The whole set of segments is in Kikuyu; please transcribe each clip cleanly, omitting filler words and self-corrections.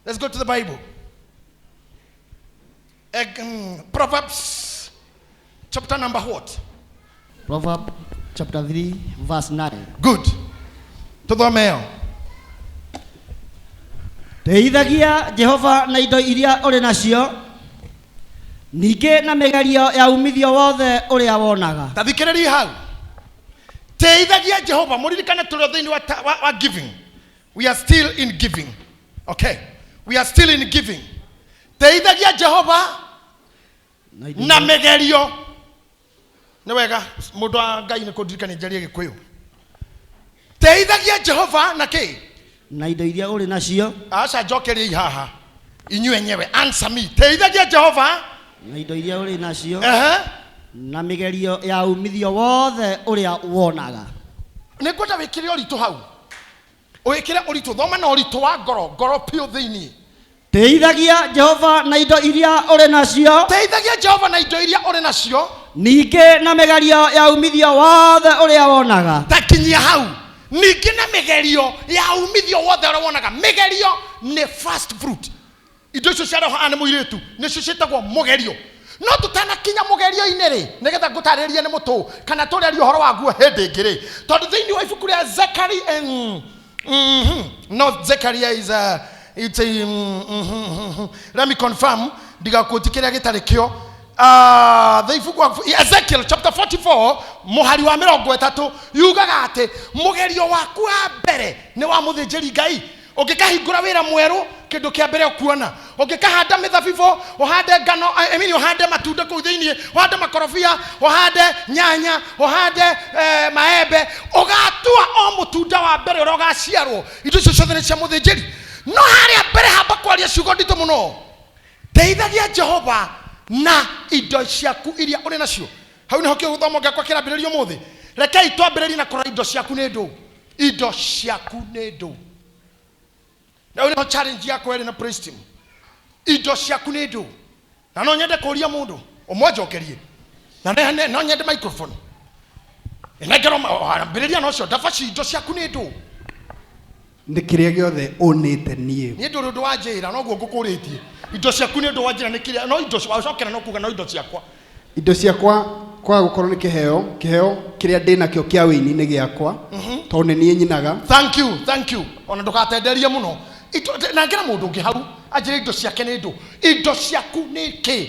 Let's go to the Bible. Proverbs chapter number what? Proverb chapter 3 verse 9. Good. Tuthome ĩyo. Teithagia Jehova na indo iria ũrĩ nacio, ningĩ na mĩgerio ya umithio wothe ũrĩa wonaga. Ta thikĩrĩria hau. Teithagia Jehova, mũririkane tũrĩ o thĩinĩ wa giving. We are still in giving. Okay. We are still in giving. Teithagia Jehova na mĩgerio. Nĩ wega mũndũ wa Ngai nĩ kũndirikania njarie Gĩkũyũ. Teithagia Jehova na kĩ? Na indo iria ũrĩ nacio. Aca njokeriei haha. Inyuĩ enyewe answer me. Teithagia Jehova na indo iria ũrĩ nacio. Ehe. Na mĩgerio ya umithio wothe ũrĩa wonaga. Nĩ ngwenda wĩkĩre ũritũ hau. Wĩkĩre ũritũ, thoma na ũritũ wa ngoro, ngoro piũ thĩinĩ. Teithagia Jehova na indo iria ũrĩ nacio. Teithagia Jehova na indo iria ũrĩ nacio. Ningĩ na mĩgerio ya umithio wothe ũrĩa wonaga. Ta kinyia hau. Ningĩ na mĩgerio ya umithio wothe ũrĩa wonaga. Mĩgerio nĩ first fruit. Indo icio cia roho nĩ mũirĩtu nĩcio ciĩtagwo mũgerio. No tũtanakinya mũgerio-inĩ rĩ, nĩgetha ngũtarĩrie nĩ mũtũ kana tũrĩarie ũhoro waguo hĩndĩ ĩngĩ rĩ, tondũ thĩinĩ wa ibuku rĩa Zekaria, no Zekaria is a, it's a, Let me confirm ndigakuoti kĩrĩa gĩtarĩ kĩo. The ibuku wa Ezekiel chapter 44 mũhari wa mĩrongo ĩtatũ yugaga atĩ mũgerio waku wa mbere nĩ wa mũthĩnjĩri Ngai. Ũngĩkahingũra wĩra mwerũ, kĩndũ kĩa mbere ũkuona, ũngĩkahanda mĩthabibũ, ũhande ngano, I mean, ũhande matunda kũu thĩinĩ, ũhande makorobia, ũhande nyanya, ũhande maembe, ũgatua o mũtunda wa mbere ũrĩa ũgaciarwo. Indo icio ciothe nĩ cia mũthĩnjĩri. No harĩa mbere hamba kwaria ciugo nditũ mũno. Teithagia Jehova na indo ciaku iria ũrĩ nacio. Hau nĩho kĩgũthomo gĩakwa kĩrambĩrĩria ũmũthĩ. Rekei twambĩrĩrie na kũrora indo ciaku nĩ ndũ. Indo ciaku nĩ ndũ. Na nĩho challenge yakwa ĩrĩ na praise team. Indo ciaku nĩ ndũ. Na no nyende kũria mũndũ ũmwe njokerie. Na no nyende microphone. Nengero ambĩrĩria na ũcio ndabaci indo ciaku nĩ ndũ. Nĩ kĩrĩa gĩothe ũnĩte niĩ. Niĩ ndũrĩ ũndũ wa njĩra, noguo ngũkũrĩtie. Indo ciaku nĩ ũndũ wa njĩra nĩ kĩrĩa, no indo wacokera no kuga no indo ciakwa. Indo ciakwa kwaga gũkorwo nĩ kĩheo, kĩheo kĩrĩa ndĩ nakĩo kĩa wĩini nĩ gĩakwa, tondũ nĩ niĩ nyinaga. Thank you, thank you. Ona ndũgatenderie mũno. Indo, nangĩra mũndũ ũngĩ hau, anjĩre indo ciake nĩ ndũ. Indo ciaku nĩ kĩ?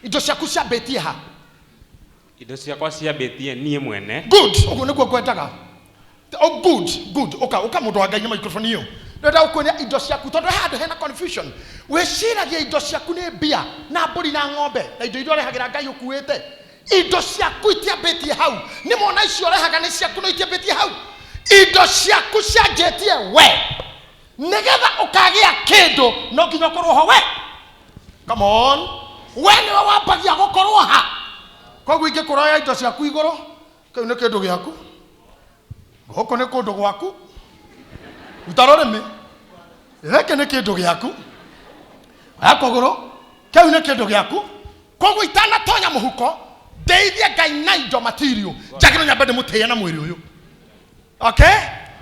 Indo ciaku ciambĩtie ha? Indo ciakwa ciambĩtie niĩ mwene. Good, ũguo nĩguo ngwendaga. Oh, good, good. Ũka, ũka mũndũ wa Ngai na microphone ĩyo. Ndĩrenda gũkuonia indo ciaku tondũ he handũ hena confusion. Wĩciragia indo ciaku nĩ mbia na mbũri na ng'ombe na indo iria ũrehagĩra Ngai ũkuĩte. Indo ciaku itiambĩtie hau. Nĩ mona icio ũrehaga nĩ ciaku no itiambĩtie hau. Indo ciaku cianjĩtie we. Nĩgetha ũkagĩa kĩndũ no nginya ũkorwo ho we. Come on. We nĩwe wambagia gũkorwo ha. Koguo ingĩkũroya indo ciaku igũrũ, kĩu nĩ kĩndũ gĩaku. Gũkũ nĩ kũndũ gwaku. Ruta rũrĩmĩ. Gĩkĩ nĩ kĩndũ gĩaku. Oya kũgũrũ. Kĩu nĩ kĩndũ gĩaku. Koguo itanatonya mũhuko, ndeithie Ngai na indo material. Njagĩrĩirwo nyambe ndĩmũtĩe na mwĩrĩ ũyũ. Okay?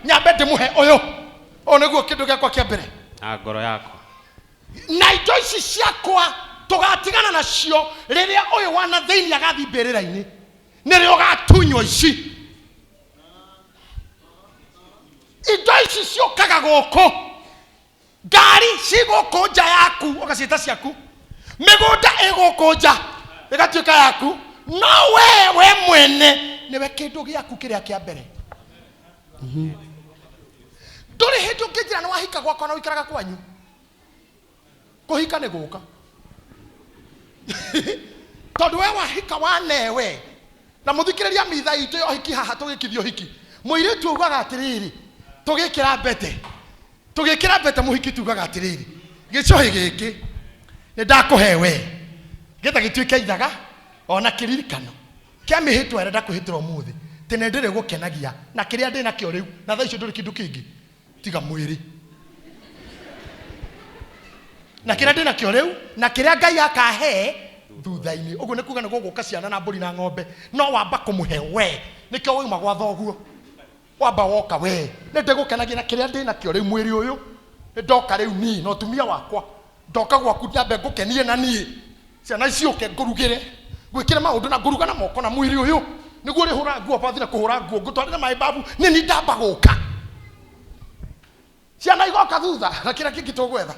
Nyambe ndĩmũhe ũyũ. Ũyũ nĩguo kĩndũ gĩakwa kĩa mbere. Na ngoro yakwa. Na indo ici ciakwa tũgatigana nacio rĩrĩa ũyũ wa na thĩinĩ agathiĩ mbĩrĩra-inĩ. Nĩrĩo ũgatunywo ici. Indo ici ciũkaga gũkũ. Ngari ci gũkũ nja yaku, ũgaciĩta ciaku. Mĩgũnda ĩ gũkũ nja, ĩgatuĩka yaku. No we mwene nĩwe kĩndũ gĩaku kĩrĩa kĩa mbere. Ndũrĩ hĩndĩ ũngĩnjĩra nĩ wahika gwakwa na ũikaraga kwanyu. Kũhika nĩ gũka. Tondũ we wahika wanewe. Na mũthikĩrĩria mitha itũ ya ũhiki haha tũgĩkithia ũhiki. Mũirĩtu augaga atĩrĩrĩ, tũgĩkĩra mbete. Tũgĩkĩra mbete mũhiki tugaga atĩrĩrĩ, gĩcũhĩ gĩkĩ nĩ ndakũhe we. Nĩgetha gĩtuĩke ithaga ona kĩririkano kĩa mĩhĩtwa ĩrĩa ndakũhĩtĩra ũmũthĩ. Tene ndĩrĩ gũkenagia na kĩrĩa ndĩ nakĩo rĩu, na thaa icio ndũrĩ kĩndũ kĩngĩ tiga mwĩrĩ. Na kĩrĩa ndĩ nakĩo rĩu, na kĩrĩa Ngai akahe thutha-inĩ. Ũguo nĩ kuga nĩ gũgũka ciana na mbũri na ng'ombe, no wamba kũmũhe we. Nĩkĩo wauma gwa thoguo. Wamba woka we. Nĩ ndĩgũkenagia na kĩrĩa ndĩ nakĩo rĩu mwĩrĩ ũyũ. Nĩ ndoka rĩu niĩ na ũtumia wakwa, ndoka gwaku nyambe ngũkenie na niĩ ciana ciũke ngũrugĩre, gwĩkĩre maũndũ na ngũruga na moko na mwĩrĩ ũyũ nĩguo ũrĩhũra nguo bathi na kũhũra nguo, ngũtwarĩre maĩ babu, nĩ ni ndamba gũka, ciana igoka thutha na kĩrĩa kĩngĩ tũgwetha.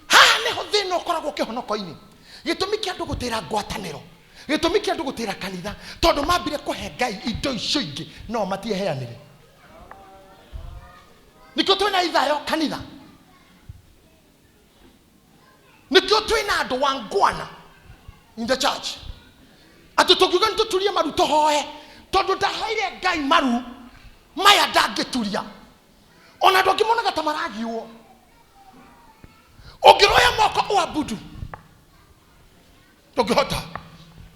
Haha nĩho thĩna ũkoragwo kĩhonoko-inĩ. Gĩtũmi kĩa andũ gũtĩra ngwatanĩro, gĩtũmi kĩa andũ gũtĩra kanitha, tondũ mambire kũhe Ngai indo icio ingĩ no matieheanire. Nĩkĩo twĩna ithayo kanitha, nĩkĩo twĩna andũ wangwana in the church, atĩ tũngiuga nĩ tũturie maru tũhoe, tondũ ndaheire Ngai maru maya ndangĩturia. Ona andũ angĩ monaga ta maragiũo. Ũngĩroya moko ũabudu ndũngĩhota.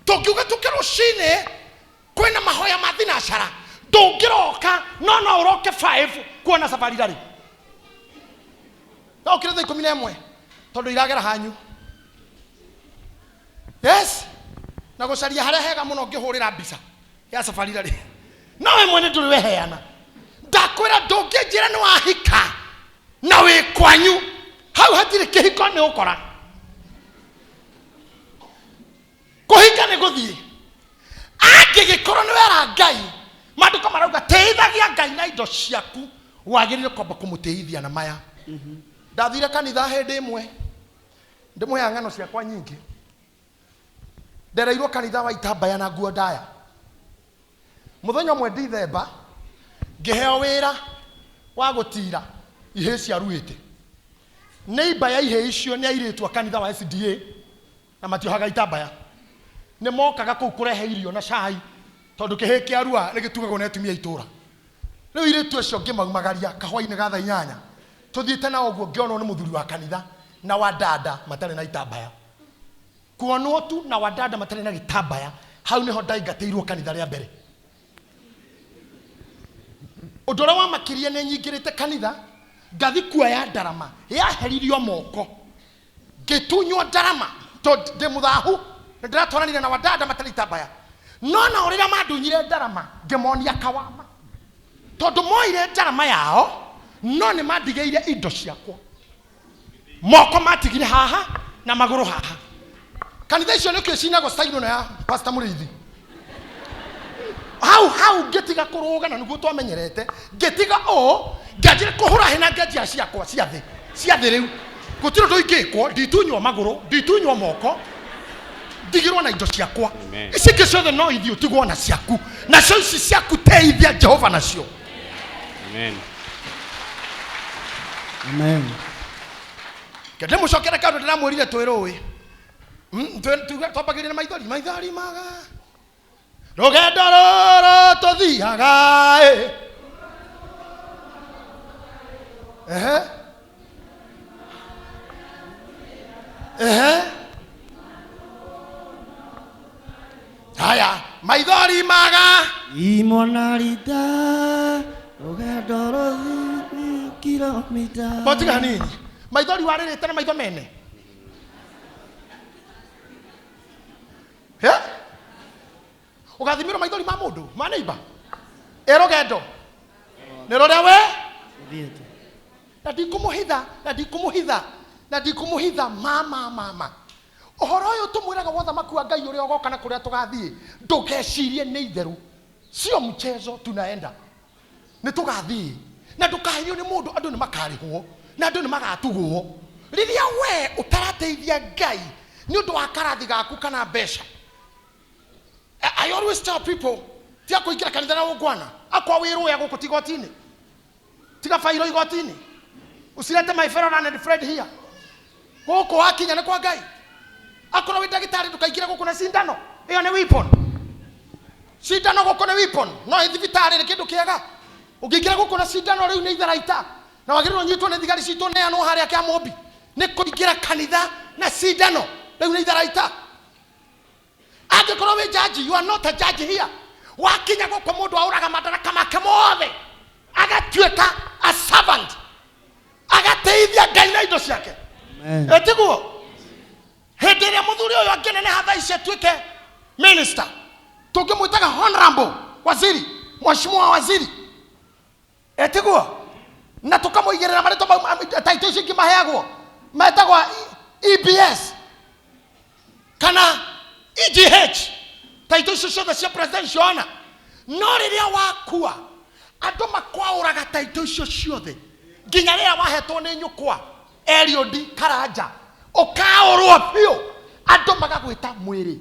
Tũngiuga tũke rũcinĩ kwĩna mahoya ma thinacara, ndũngĩroka, no no ũroke 5 kuona safari rarĩ. No ũkĩre thaa 11 tondũ iragera hanyu. Yes, na gũcaria harĩa hega mũno ngĩhũrĩra mbica ya safari rarĩ, no we mwene ndũrĩ weheana. Ndakwĩra ndũngĩnjĩra nĩ wahika na wĩ kwanyu, hau hatirĩ kĩhiko, nĩ ũkora kũhika nĩ gũthiĩ. Angĩgĩkorwo nĩ wera Ngai, maandĩko marauga tĩithagia Ngai na indo ciaku, wagĩrĩire kwamba kũmũtĩithia na maya. Ndathire kanitha hĩndĩ ĩmwe, ndĩmũheaga ng'ano ciakwa nyingĩ. Ndereirwo kanitha wa itambaya na nguo ndaya. Mũthenya ũmwe Dithemba ngĩheo wĩra wa gũtira ihĩĩ ciaruĩte. Nĩ imbaya ihĩĩ icio nĩ airĩtu a kanitha wa SDA na matiohaga itambaya. Nĩ mokaga kũu kũrehe irio na cai tondũ kĩhĩĩ kĩa rua nĩ gĩtugagwo nĩ atumia a itũũra. Rĩu airĩtu acio ngĩmaumagaria kahwainĩ ga thaa 8 tũthiĩte nao ũguo, ngĩonwo nĩ mũthuri wa kanitha na wa dada matarĩ na itambaya. Kuonwo tu na wa dada matarĩ na gĩtambaya, hau nĩho ndaingatĩirwo kanitha rĩa mbere. Ũndũ ũrĩa wamakirie nĩ nyingĩrĩte kanitha ngathi kuoya ndarama yaheririo moko, ngĩtunywo ndarama tondũ ndĩ mũthahu na ndĩratwaranire na wadada matarĩ itambaya. No nao rĩrĩa mandunyire ndarama ngĩmonia kawama, tondũ moire ndarama yao no nĩ mandigĩire indo ciakwa. Moko matigire haha na magũrũ haha. Kanitha icio nĩkĩo cinagwo style ĩno ya Pastor Mũrĩithi. Hau hau ngĩtiga kũrũga na nĩguo twamenyerete, ngĩtiga ũũ, ngĩanjĩra kũhũra hĩ na ngĩanjia ciakwa cia thĩ cia thĩ. Rĩu gũtirĩ ũndũ ingĩkwo, nditunywo magũrũ, nditunywo moko, ndigĩrwo na indo ciakwa. Amen. Ici ingĩ ciothe no ithiĩ ũtigwo na ciaku, nacio ici ciaku teithia Jehova nacio. Amen. Amen. Kende mũcokere kaũndũ ndĩramwĩrire twĩ rũĩ. Twambagĩrĩria na maithori, maithori maga rũgendo rũrũ tũthiaga ĩ. Ehe. Ehe. Haya, maithori maga Imonarita rũgendo rũthiĩ kilomita. Botiga hanini. Maithori warĩrĩte na maitho mene. He? Ũgathimĩrwo maithori ma mũndũ, ma neighbor. Ĩ rũgendo nĩ rũrĩa we Ũthiĩte. Na ndikũmũhitha, na ndikũmũhitha, na ndikũmũhitha, ma ma ma ma ũhoro ũyũ tũmwĩraga wa ũthamaki wa Ngai ũrĩa ũgoka na kũrĩa tũgathiĩ, ndũkecirie nĩ itherũ, sio mchezo. Tunaenda, nĩ tũgathiĩ na ndũkahirio nĩ mũndũ. Andũ nĩ makarĩhwo na andũ nĩ magatugwo rĩrĩa we ũtarateithia Ngai nĩ ũndũ wa karathi gaku kana mbeca. I always tell people, tia kũingĩra kanitha na ũngwana akwa wĩrũya gũkũ ti igoti-inĩ, tiga fairo igoti-inĩ, usilete my fellow and friend here. Gũkũ wakinya nĩ kwa Ngai. Akorwo wĩ ndagĩtarĩ, ndũkaingĩre gũkũ na cindano, ĩyo nĩ weapon. Cindano gũkũ nĩ weapon, no ĩ thibitarĩ nĩ kĩndũ kĩega. Ũngĩingĩra gũkũ na cindano rĩu nĩ itharaita na wagĩrĩirwo ũnyitwo nĩ thigari citũ, neanwo harĩa kĩa mũmbi. Nĩ kũingĩra kanitha na cindano rĩu nĩ itharaita. Angĩkorwo wĩ judge, you are not a judge here. Wakinya gũkũ mũndũ aũraga madaraka make mothe, agatuĩka a servant, agateithia Ngai na indo ciake. Amen. Ĩtiguo hĩndĩ ĩrĩa mũthuri ũyũ angĩneneha thaa ici atuĩke minister, tũngĩmwĩtaga honorable waziri, mheshimiwa waziri, etiguo. Na tũkamũigĩrĩra marĩtwa mau taito icio ingĩ maheagwo metagwo EBS kana EGH, taito icio ciothe cia presidential honor. No rĩrĩa wakua andũ makwaũraga taito icio ciothe nginya rĩrĩa wahetwo nĩ nyũkwa Eliud Karanja, ũkaũrwo biũ, andũ magagwĩta mwĩrĩ.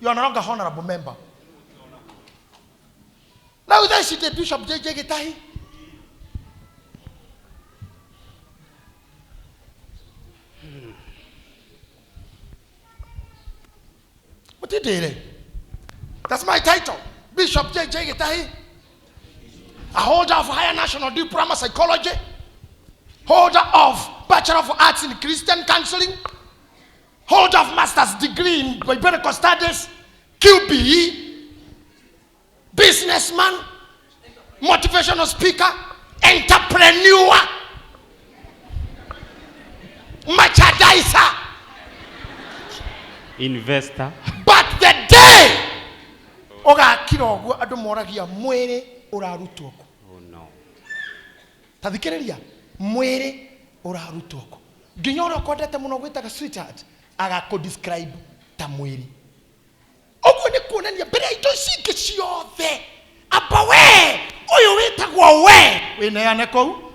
You are no longer honorable member. Now thaa ici ndĩ Bishop JJ Gĩtahi. Mũtindĩre. That's my title, Bishop JJ Gĩtahi, a holder of higher national diploma psychology, holder of Bachelor of Arts in Christian Counseling, holder of master's degree in biblical studies, QBE, businessman, motivational speaker, entrepreneur, merchandiser, investor. But the day ũgakira ũguo, andũ moragia mwĩrĩ ũrarutwo kũ? Oh no. Ta thikĩrĩria, mwĩrĩ ũrarutwo kũ? Nginya ũrĩa ũkwendete mũno gwĩtaga sweetheart agakũ describe ta mwĩrĩ. Ũguo nĩ kuonania mbere ya indo ici ingĩ ciothe, amba we ũyũ wĩtagwo we wĩneane kũu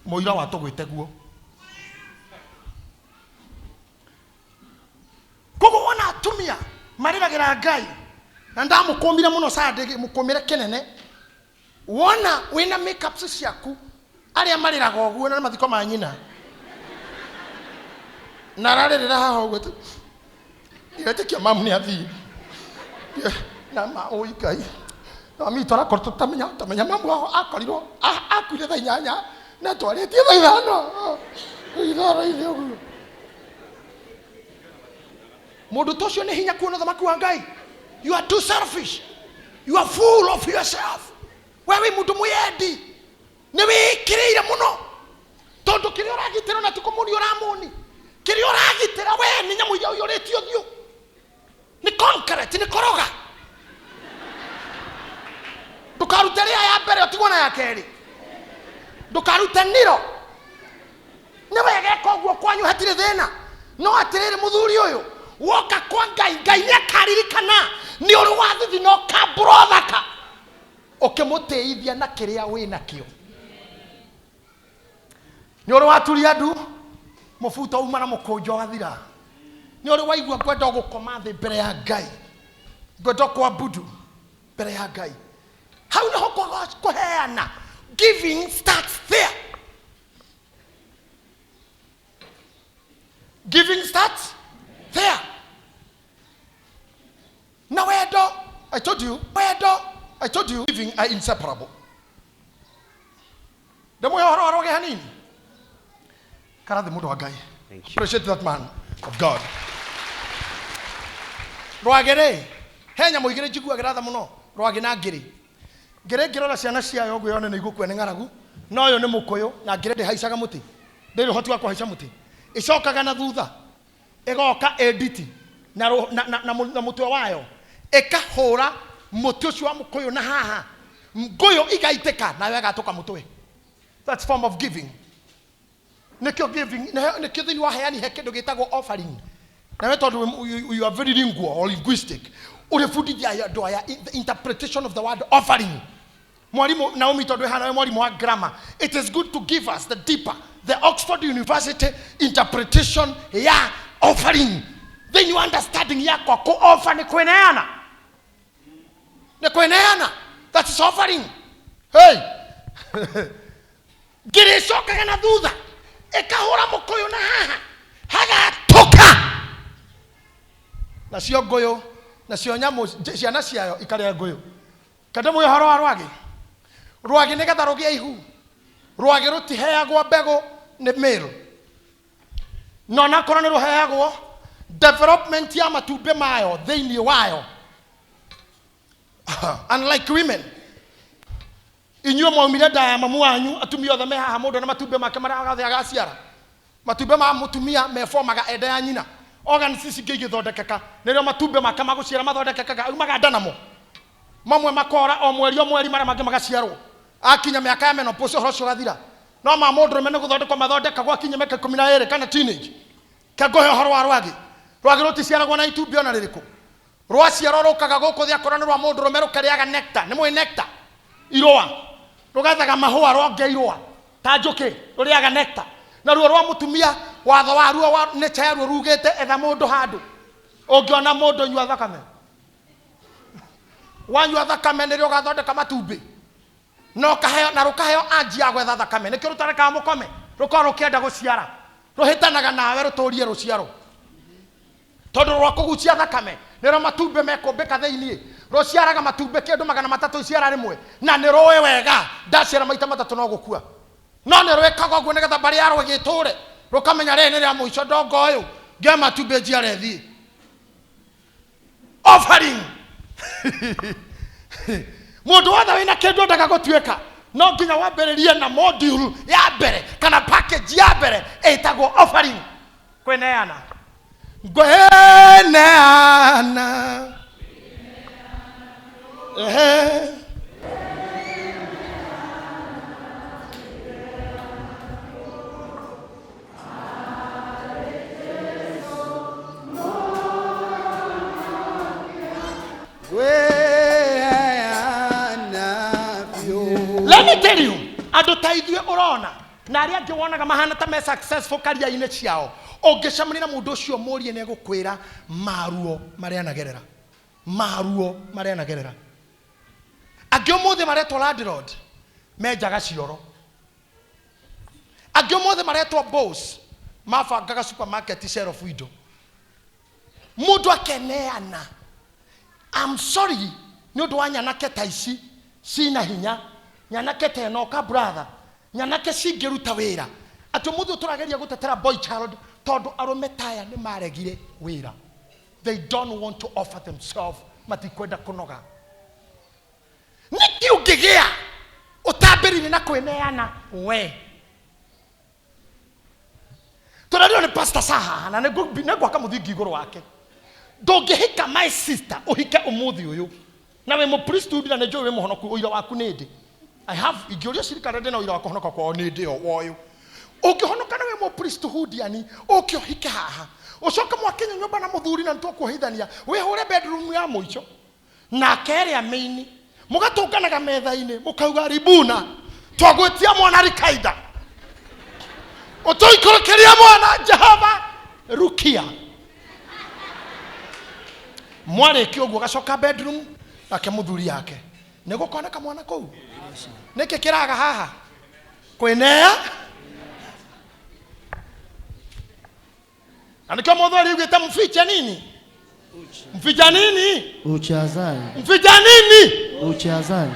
mũira wa tũgwĩte guo. Koguo wona atumia marĩragĩra Ngai, na ndamũkũmire mũno Sunday, mũkũmĩre kĩnene. Wona wĩna makeups ciaku, arĩa marĩraga ũguo na mathiko ma nyina na ararĩrĩra haha ũguo tu, ndiretĩkia mamu nĩ athiĩ na ma ũi Ngai na mami witũ arakorwo tũtamenya tamenya mamu wao akorirwo akuire thaa 8 na twarĩtie thaa 5 itharo-inĩ ũguo. Mũndũ ta ũcio nĩ hinya kuona ũthamaki wa Ngai. You are too selfish, you are full of yourself. We wĩ mũndũ mwĩyendi, nĩ wĩkĩrĩire mũno, tondũ kĩrĩa ũragitĩra na ti kũmũni ũramũni, kĩrĩa ũragitĩra we nĩ nyamũ iria ũiyũrĩtie ũthiũ, nĩ concrete, nĩ koroga. Ndũkarute rĩa ya mbere ũtigwo na ya kerĩ, ndũkarute niro. Nĩ wega eka ũguo kwanyu, hatirĩ thĩna. No atĩrĩrĩ, mũthuri ũyũ, woka kwa Ngai, Ngai nĩ akaririkana nĩ ũrĩ wa thithi na ũkambũra ũthaka ũkĩmũtĩithia na kĩrĩa wĩ nakĩo. Nĩ ũrĩ waturia ndu mũbuto uma na mũkũnjo wathira. Nĩ ũrĩ waigua ngwenda gũkoma thĩ mbere ya Ngai, ngwenda kwabudu mbere ya Ngai. Hau nĩho kũheana, giving starts there. Giving starts there. Na wendo, I told you, wendo, I told you, giving are inseparable. Ndĩmũhe ũhoro wa rwage hanini. Karathi mũndũ wa Ngai. Thank you. Appreciate that man of God. Rwage rĩ, he nyamũ igĩrĩ njiguagĩra tha mũno, rwage na ngĩrĩ. Ngĩrĩ ngĩrora ciana ciayo ũguo yone nĩ igũkua nĩ ng'aragu, no ũyũ nĩ mũkũyũ na ngĩrĩ ndĩhaicaga mũtĩ. Ndĩrĩ ũhoti wa kũhaica mũtĩ. Ĩcokaga na thutha, ĩgoka ĩnditi na, na, na, na, na mũtwe wayo, ĩkahũra mũtĩ ũcio wa mũkũyũ na haha, ngũyũ igaitĩka nayo ĩgatũka mũtwe. That's form of giving. Nĩkĩo giving, nĩkĩo thĩinĩ wa heani he kĩndũ gĩtagwo offering. Nawe tondũ you are very lingual or linguistic, ũrĩbundithia andũ aya the interpretation of the word offering. Mwalimu Naomi, tondũ hana we mwalimu wa grammar, it is good to give us the deeper, the Oxford University interpretation ya offering. Then you understanding yakwa, ku offer nĩ kwĩneana, nĩ kwĩneana. That is offering. Hey, ngĩrĩcokaga na thutha ĩkahũra mũkũyũ na haha hagatũka, nacio ngũyũ, nacio nyamũ ciana ciayo ikarĩa ngũyũ. Kande mwĩ ũhoro wa rwagĩ. Rwagĩ nĩgetha rũgĩe ihu, rwagĩ rũtiheagwo mbegũ nĩ male, no nakorwo nĩ rũheagwo development ya matumbĩ mayo thĩinĩ wayo. Unlike women, inyuĩ mwaumire nda ya mamu wanyu, atumia othe me haha, mũndũ na matumbĩ make marĩa othe agaciara. Matumbĩ ma mũtumia mefomaga enda ya nyina. Organs ici ingĩ igĩthondekeka, nĩrĩo matumbĩ make magũciara mathondekekaga, aumaga nda namo. Mamwe makora o mweri o mweri, marĩa mangĩ magaciarwo. Akinya mĩaka ya menopause ũhoro ũcio ũgathira. No ma mũndũrũme nĩ gũthondekwo mathondekagwo akinya mĩaka 12 kana teenage. Ke ngũhe ũhoro wa rwagĩ. Rwagĩ rũticiaragwo na itumbĩ ona rĩrĩkũ. Rwaciarwo rũkaga gũkũ thĩ akorwo nĩ rwa mũndũrũme rũkarĩaga nectar. Nĩ mũĩ nectar? Irũa. Rũgethaga mahũa rwonge irũa. Ta njũkĩ rũrĩaga nectar. Naruo rwa mũtumia watho waruo wa nature yaruo rugĩte etha mũndũ handũ. Ũngĩona mũndũ nyua thakame. Wanyua thakame nĩrĩo ũgathondeka matumbĩ. Na ũkaheo na rũkaheo anji ya gwetha thakame. Nĩkĩo rũtarekaga mũkome. Rũkorwo rũkĩenda gũciara. Rũhĩtanaga nawe rũtũrie rũciaro. Tondũ rwa kũgucia thakame nĩrĩo matumbĩ mekũmbĩka thĩinĩ. Rũciaraga matumbĩ kĩndũ 300 iciara rĩmwe. Na nĩ rũĩ wega ndaciara maita matatũ no gũkua. No nĩ rwĩkaga ũguo nĩgetha mbarĩ yarwo ĩgĩtũre. Rũkamenya rĩrĩ nĩ rĩa mũico ndongo ũyũ ngĩoya matumbĩ njiare thiĩ. Offering. Mũndũ wothe wĩna kĩndũ endaga gũtuĩka no nginya wambĩrĩrie na module ya mbere kana package ya mbere ĩtagwo offering. Kwĩneana. Ngwĩneana. Ehe. Let me tell you, andũ ta ithuĩ ũrona na arĩa angĩ wonaga mahana ta me successful karia-inĩ ciao, ũngĩcemania na mũndũ ũcio mũrie nĩ egũkwĩra maruo marĩa anagerera, maruo marĩa anagerera. Angĩ ũmũthĩ maretwo landlord menjaga cioro. Angĩ ũmũthĩ maretwo boss mabangaga supermarket shelf indo. Mũndũ akeneana. I'm sorry nĩ ũndũ wa nyanake ta ici cina hinya, nyanake ta ĩno ka brother, nyanake cingĩruta wĩra. Atĩ ũmũthĩ tũrageria gũtetera boy child tondũ arũme ta aya nĩ maregire wĩra. They don't want to offer themselves, matikwenda kũnoga. Nĩkĩ ũngĩgĩa ũtambĩrĩire na kwĩneana we? Tũrerirwo nĩ Pastor Saha na nĩngwaka mũthingi igũrũ wake. Ndũngĩhika my sister ũhike ũmũthĩ ũyũ na wĩ mũpriesthood na nĩnjũĩ wĩ mũhonoku, ũira waku nĩ ndĩ. I have ingĩũria cirika ndĩ na ũira wa kũhonoka kwao nĩ ndĩ o woyũ. Ũngĩhonoka na wĩ mũpriesthoodian ũke ũhike haha ũcoke mwakinya nyũmba na mũthuri na nĩtũkuohithania wĩhũre bedroom ya mũico nake ĩrĩa mĩini mũgatũnganaga metha-inĩ mũkauga ribuna twagwĩtia mwana rikaida ũtũikũrũkĩria mwana Jehova rukia. Mwarĩkia ũguo gacoka bedroom nake mũthuri yake nĩ gũkoneka mwana kũu. Nĩkĩ kĩraga haha? Kwĩnea. Na nĩkĩo mũthuri augĩte mfiche nini? Mficha nini? Uchazae. Mficha nini? Uchazae.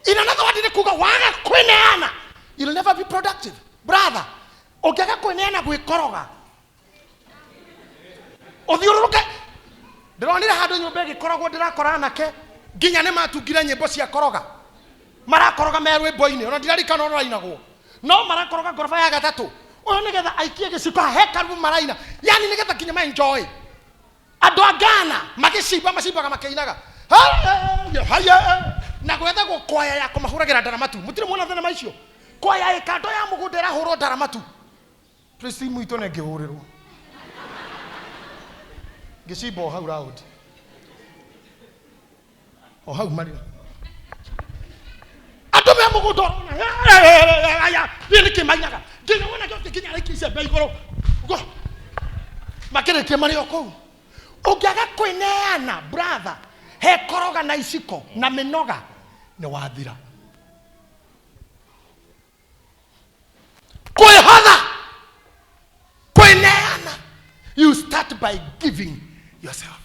In another word, nĩ kuga waga kwĩneana, you'll never be productive. Brother, ũngĩaga kwĩneana gwĩkoroga, ũthiũrũrũke. Ndĩronire handũ nyũmba ĩgĩkoragwo ndĩrakora anake nginya nĩ matungire nyĩmbo cia koroga. Marakoroga me rwĩmbo-inĩ, ona ndirarikana ũrĩa rũrainagwo. No marakoroga ngoroba ya gatatũ. Ũyũ nĩgetha aikie gĩciko he karubu maraina. Yani nĩgetha nginya ma enjoy. Andũ a Ghana magĩcimba macimbaga makĩinaga. Haya, haya. Na gwethagwo kwaya ya kũmahũragĩra ndaramatu. Mũtirĩ muona thenema icio? Kwaya ĩ kando ya mũgũnda ĩrahũrwo ndaramatu. Praise team itũ nĩ ngĩhũrĩrwo. Ngĩcimba o hau round. O hau marĩ. Andũ me mũgũnda ũrona. Aya, niĩ nĩkĩ mainaga? Nginya wona kĩo nginya arĩkia icembe igũrũ. Ũguo. Makĩrĩkia marĩ o kũu. Ũngĩaga kwĩneana brother, he koroga na iciko na mĩnoga nĩ wathira. Kwĩhotha, kwĩneana. You start by giving yourself.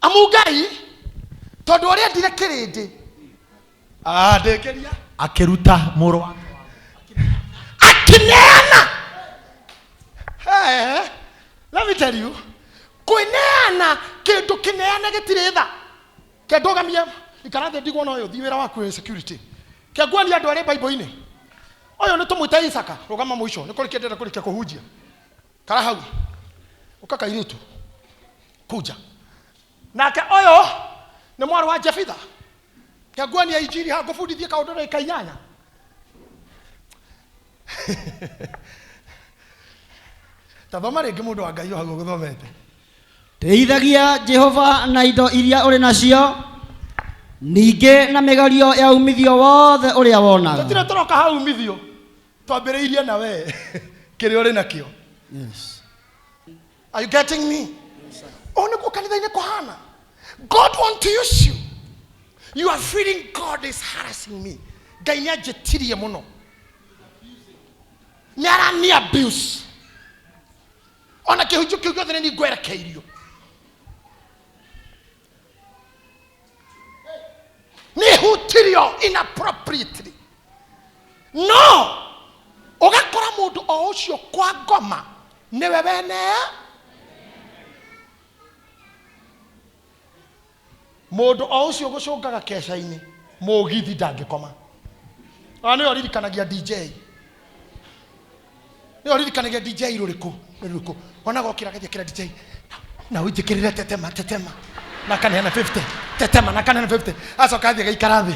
Amu Ngai tondũ ũrĩa endire kĩrĩndĩ, ndĩkĩria akĩruta mũrũ wake akĩneana. Hey, let me tell you, kwĩneana kĩndũ kĩneane gĩtirĩ tha. Kĩndũgamie ikara thĩ ndigwo na ũyũ, thiĩ wĩra waku wĩ security. Kĩnguonia andũ arĩa Bible-inĩ. Ũyũ nĩ tũmwĩte Isaka, rũgama mũico, nĩ kũrĩkia ndĩrenda kũrĩkia kũhunjia. Kara hau. Ũka kairĩtu. Kuja. Nake Ũyũ nĩ mwarĩ wa Jefitha. Kĩanguania injiri haha ngũbundithie kaũndũ ndagĩka inyanya. Ta thoma rĩngĩ mũndũ wa Ngai o hau ũgũthomete. Tĩithagia Jehova na indo iria ũrĩ nacio, ningĩ na mĩgerio ya umithio wothe ũrĩa wonaga. Tũtirĩ tũroka hau umithio. Twambĩrĩirie na we kĩrĩa ũrĩ nakĩo. Yes. Are you getting me? Ũũ nĩguo kanitha-inĩ kũhana. God want to use you. You are feeling God is harassing me. Ngai nĩ anjĩtirie mũno. Nĩ arani abuse. Ona kĩhunjio kĩu gĩothe nĩ niĩ ngwerekeirio. Nĩ hutirio inappropriately. No ũgakora mũndũ o ũcio kwa ngoma nĩwe wene mũndũ o ũcio gũcũngaga keca-inĩ mũgithi ndangĩkoma. Ona nĩwe ũririkanagia DJ, nĩwe ũririkanagia DJ rũrĩkũ rũrĩkũ, ona gokĩra agathiĩ akĩra DJ na ũnjĩkĩrĩre tetema tetema, na akaneana 50 tetema na akaneana 50, acoka athiĩ agaikara thĩ,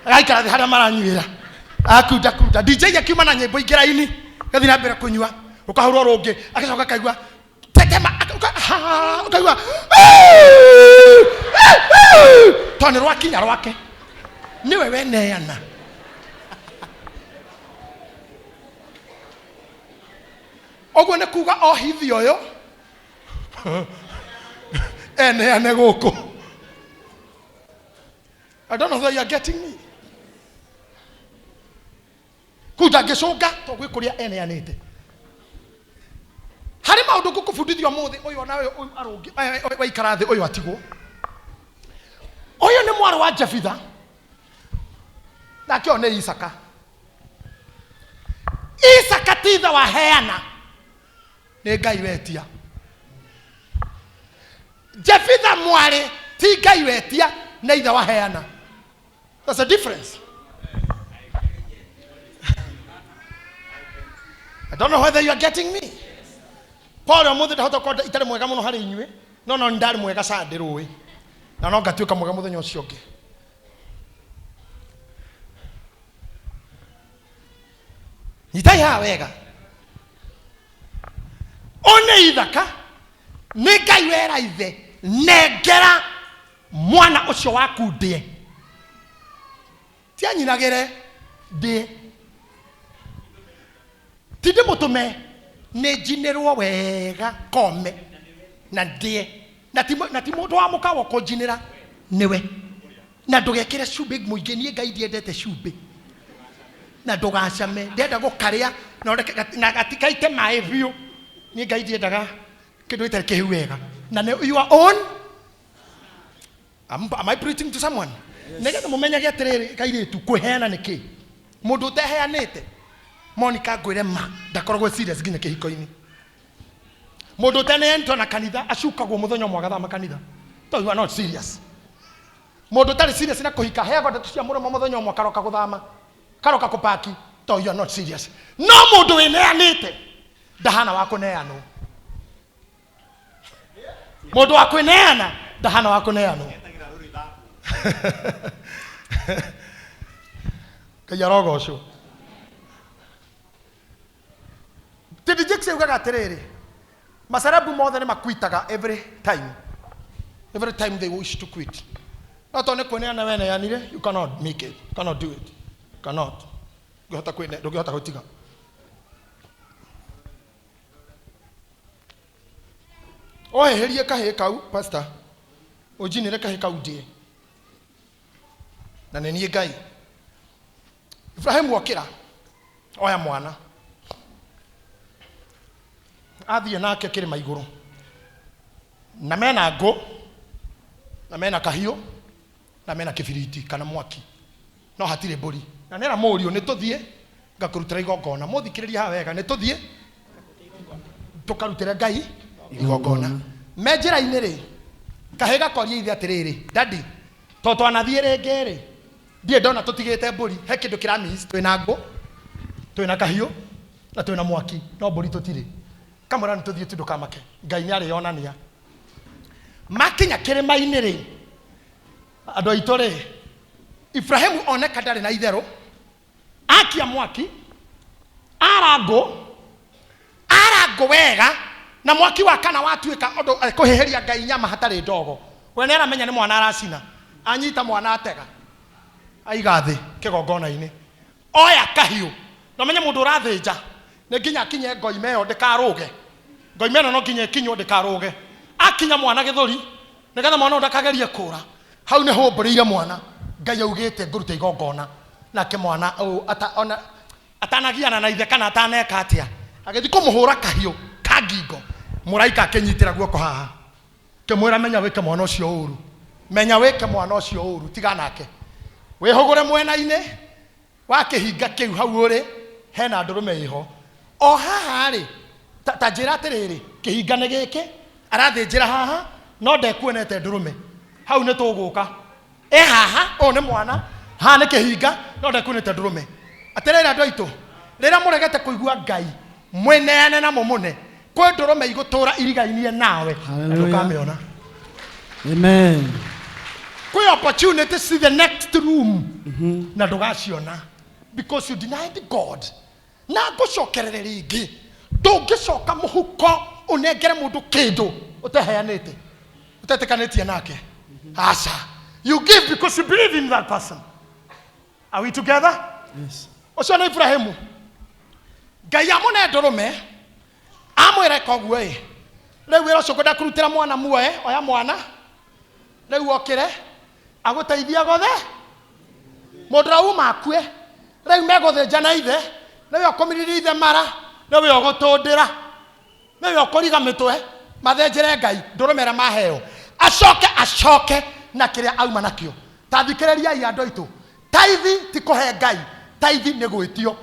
agaikara thĩ harĩa maranyuĩra, akunda kunda DJ akiuma na nyĩmbo ingĩ raini, agathiĩ na mbere kũnyua, rũkahũrwo rũngĩ, agacoka akaigua tetema, ũkaigua tondũ nĩ rwakinya rwake, nĩwe weneana. Ũguo nĩ kuga o hithi ũyũ eneane gũkũ. I don't know whether you are getting me. Kũu ndangĩcũnga tondũ gwĩ kũrĩa eneanĩte. Harĩ maũndũ ngũkũbundithia ũmũthĩ, ũyũ ona ũyũ arũngi, waikara thĩ ũyũ atigwo. Ũyũ nĩ mwarĩ wa Jefitha, nake ũyũ nĩ Isaka. Isaka ti ithe wa heana, nĩ Ngai wetia. Jefitha mwarĩ ti Ngai wetia, nĩ ithe wa heana. That's a difference. I don't know whether you are getting me. Paul ũmũthĩ ndahota gũkorwo itarĩ mwega mũno harĩ inyuĩ, no no ndarĩ mwega Sunday rũĩ, na no ngatuĩka mwega mũthenya ũcio ũngĩ. Nyitai haha wega. One ithaka nĩ Ngai wera ithe, nengera mwana ũcio waku ndĩe, ti anyinagĩre ndĩe, ti ndĩmũtũme, nĩ njinĩrwo wega kome na ndĩe, na ti mũndũ wa mũkawa ũkũnjinĩra, nĩwe. Na ndũgekĩre cumbĩ mũingĩ, niĩ Ngai ndiendete cumbĩ. Na ndũgacame, ndĩrenda gũkarĩa na ũreke na gatikaite maĩ biũ, niĩ Ngai ndiendaga kĩndũ gĩtarĩ kĩhĩu wega. Na nĩ your own. Am I preaching to someone? Yes. Nĩgetha mũmenyage atĩrĩrĩ, kairĩtu, kwĩheana nĩ kĩ? Mũndũ ũteheanĩte, Monica ngwĩre ma, ndakoragwo serious nginya kĩhiko-inĩ. Mũndũ ũteneanĩte ona kanitha, acukagwo mũthenya ũmwe agathama kanitha. So you are not serious. Mũndũ ũtarĩ serious na kũhika, aheagwo ndeto cia mũromo mũthenya ũmwe akaroka gũthama, karoka kũpaki. So you are not serious. No mũndũ wĩneanĩte, ndahana wa kũneanwo. Mũndũ wa kwĩneana ndahana wa kũneanwo. Ngai arogocwo. T.D. Jakes augaga atĩrĩrĩ, macelebu mothe nĩ makwitaga every time. Every time they wish to quit. No tondũ nĩ kwĩneana weneanire, you cannot make it. You cannot do it. You cannot. Ndũngĩhota kwĩne, ndũngĩhota gũtiga. Oheherie kahĩĩ kau, pastor. Ũnjinĩre kahĩĩ kau ndĩe. Na nĩ niĩ Ngai. Ibrahimu okĩra, oya mwana. Athiĩ nake kĩrĩma igũrũ. Na mena ngũ, na mena kahiũ, na mena kĩbiriti kana mwaki. No hatirĩ mbũri. Na nĩera mũriũ, nĩ tũthiĩ ngakũrutĩra igongona. Mũthikĩrĩrie haha wega, nĩ tũthiĩ tũkarutĩre Ngai igongona. Me njĩra-inĩ rĩ, kahĩĩ gakoria ithe atĩrĩrĩ, daddy, to twanathiĩ rĩngĩ rĩ, ndirĩ ndona tũtigĩte mbũri, he kĩndũ kĩra miss, twĩna ngũ, twĩna kahiũ, na twĩna mwaki, no mbũri tũtirĩ. Kamwĩra nĩ tũthiĩ tu ndũkamake, Ngai nĩ arĩonania. Makinya kĩrĩma-inĩ rĩ, Andũ aitũ rĩ, Ibrahimu oneka ndarĩ na itherũ, akia mwaki, ara ngũ, ara ngũ wega, na mwaki wakana watuĩka ũndũ kũhĩhĩria Ngai nyama hatarĩ ndogo. We nĩ aramenya nĩ mwana aracina, anyita mwana atega, aiga thĩ kĩgongona-inĩ, oya kahiũ. Na ũmenye mũndũ ũrathĩnja nĩ nginya akinye ngoime ĩyo ndĩkarũge, ngoime ĩno no nginya ĩkinywo ndĩkarũge. Akinya mwana gĩthũri nĩgetha mwana ũyũ ndakagerie kũra, hau nĩ hũmbũrĩire mwana. Ngai augĩte ngũruta igongona, nake mwana ũyũ ona atanagiana na ithe kana ataneka atĩa, agĩthiĩ kũmũhũra kahiũ ka ngingo. Mũraika akĩnyitĩra guoko haha, kĩmwĩra menya wĩke mwana ũcio ũru, menya wĩke mwana ũcio ũru, tiga nake, wĩhũgũre mwena-inĩ wa kĩhinga kĩu hau ũrĩ, hena ndũrũme ĩho o haha rĩ. Ta njĩra atĩrĩrĩ, kĩhinga nĩ gĩkĩ, arathĩnjĩra haha, no ndekuonete ndũrũme hau. Nĩ tũgũka e haha, ũyũ nĩ mwana, haha nĩ kĩhinga, no ndekuonete ndũrũme. Atĩrĩrĩ andũ aitũ, rĩrĩa mũregete kũigua Ngai, mwĩneane na mũmũne, kwĩ ndũrũme igũtũra irigainie nawe na Hallelujah. ndũkamĩona. Amen. Kwĩ opportunity see the next room na ndũgaciona because you denied God. Na ngũcokerere rĩngĩ, ndũngĩcoka mũhuko ũnengere mũndũ kĩndũ ũteheanĩte, ũtetĩkanĩtie nake. Aca, you give because you believe in that person. Are we together? Yes. Ũcio nĩ Ibrahimu. Ngai amũne ndũrũme, amwĩra ĩka ũguo. Ĩ rĩu wĩra ũcio ngwenda kũrutĩra mwana muoe, oya mwana rĩu okĩre agũteithia gothe. Mũndũ ũrĩa uma akue, rĩu megũthĩnja na ithe, nĩwe ũkũmiriria ithe mara, nĩwe ũgũtũndĩra, nĩwe ũkũriga mĩtwe, mathĩnjĩre Ngai ndũrũme ĩrĩa maheo, acoke acoke na kĩrĩa auma nakĩo. Ta thikĩrĩriai andũ aitũ, taithi ti kũhe Ngai, taithi nĩ gwĩtio,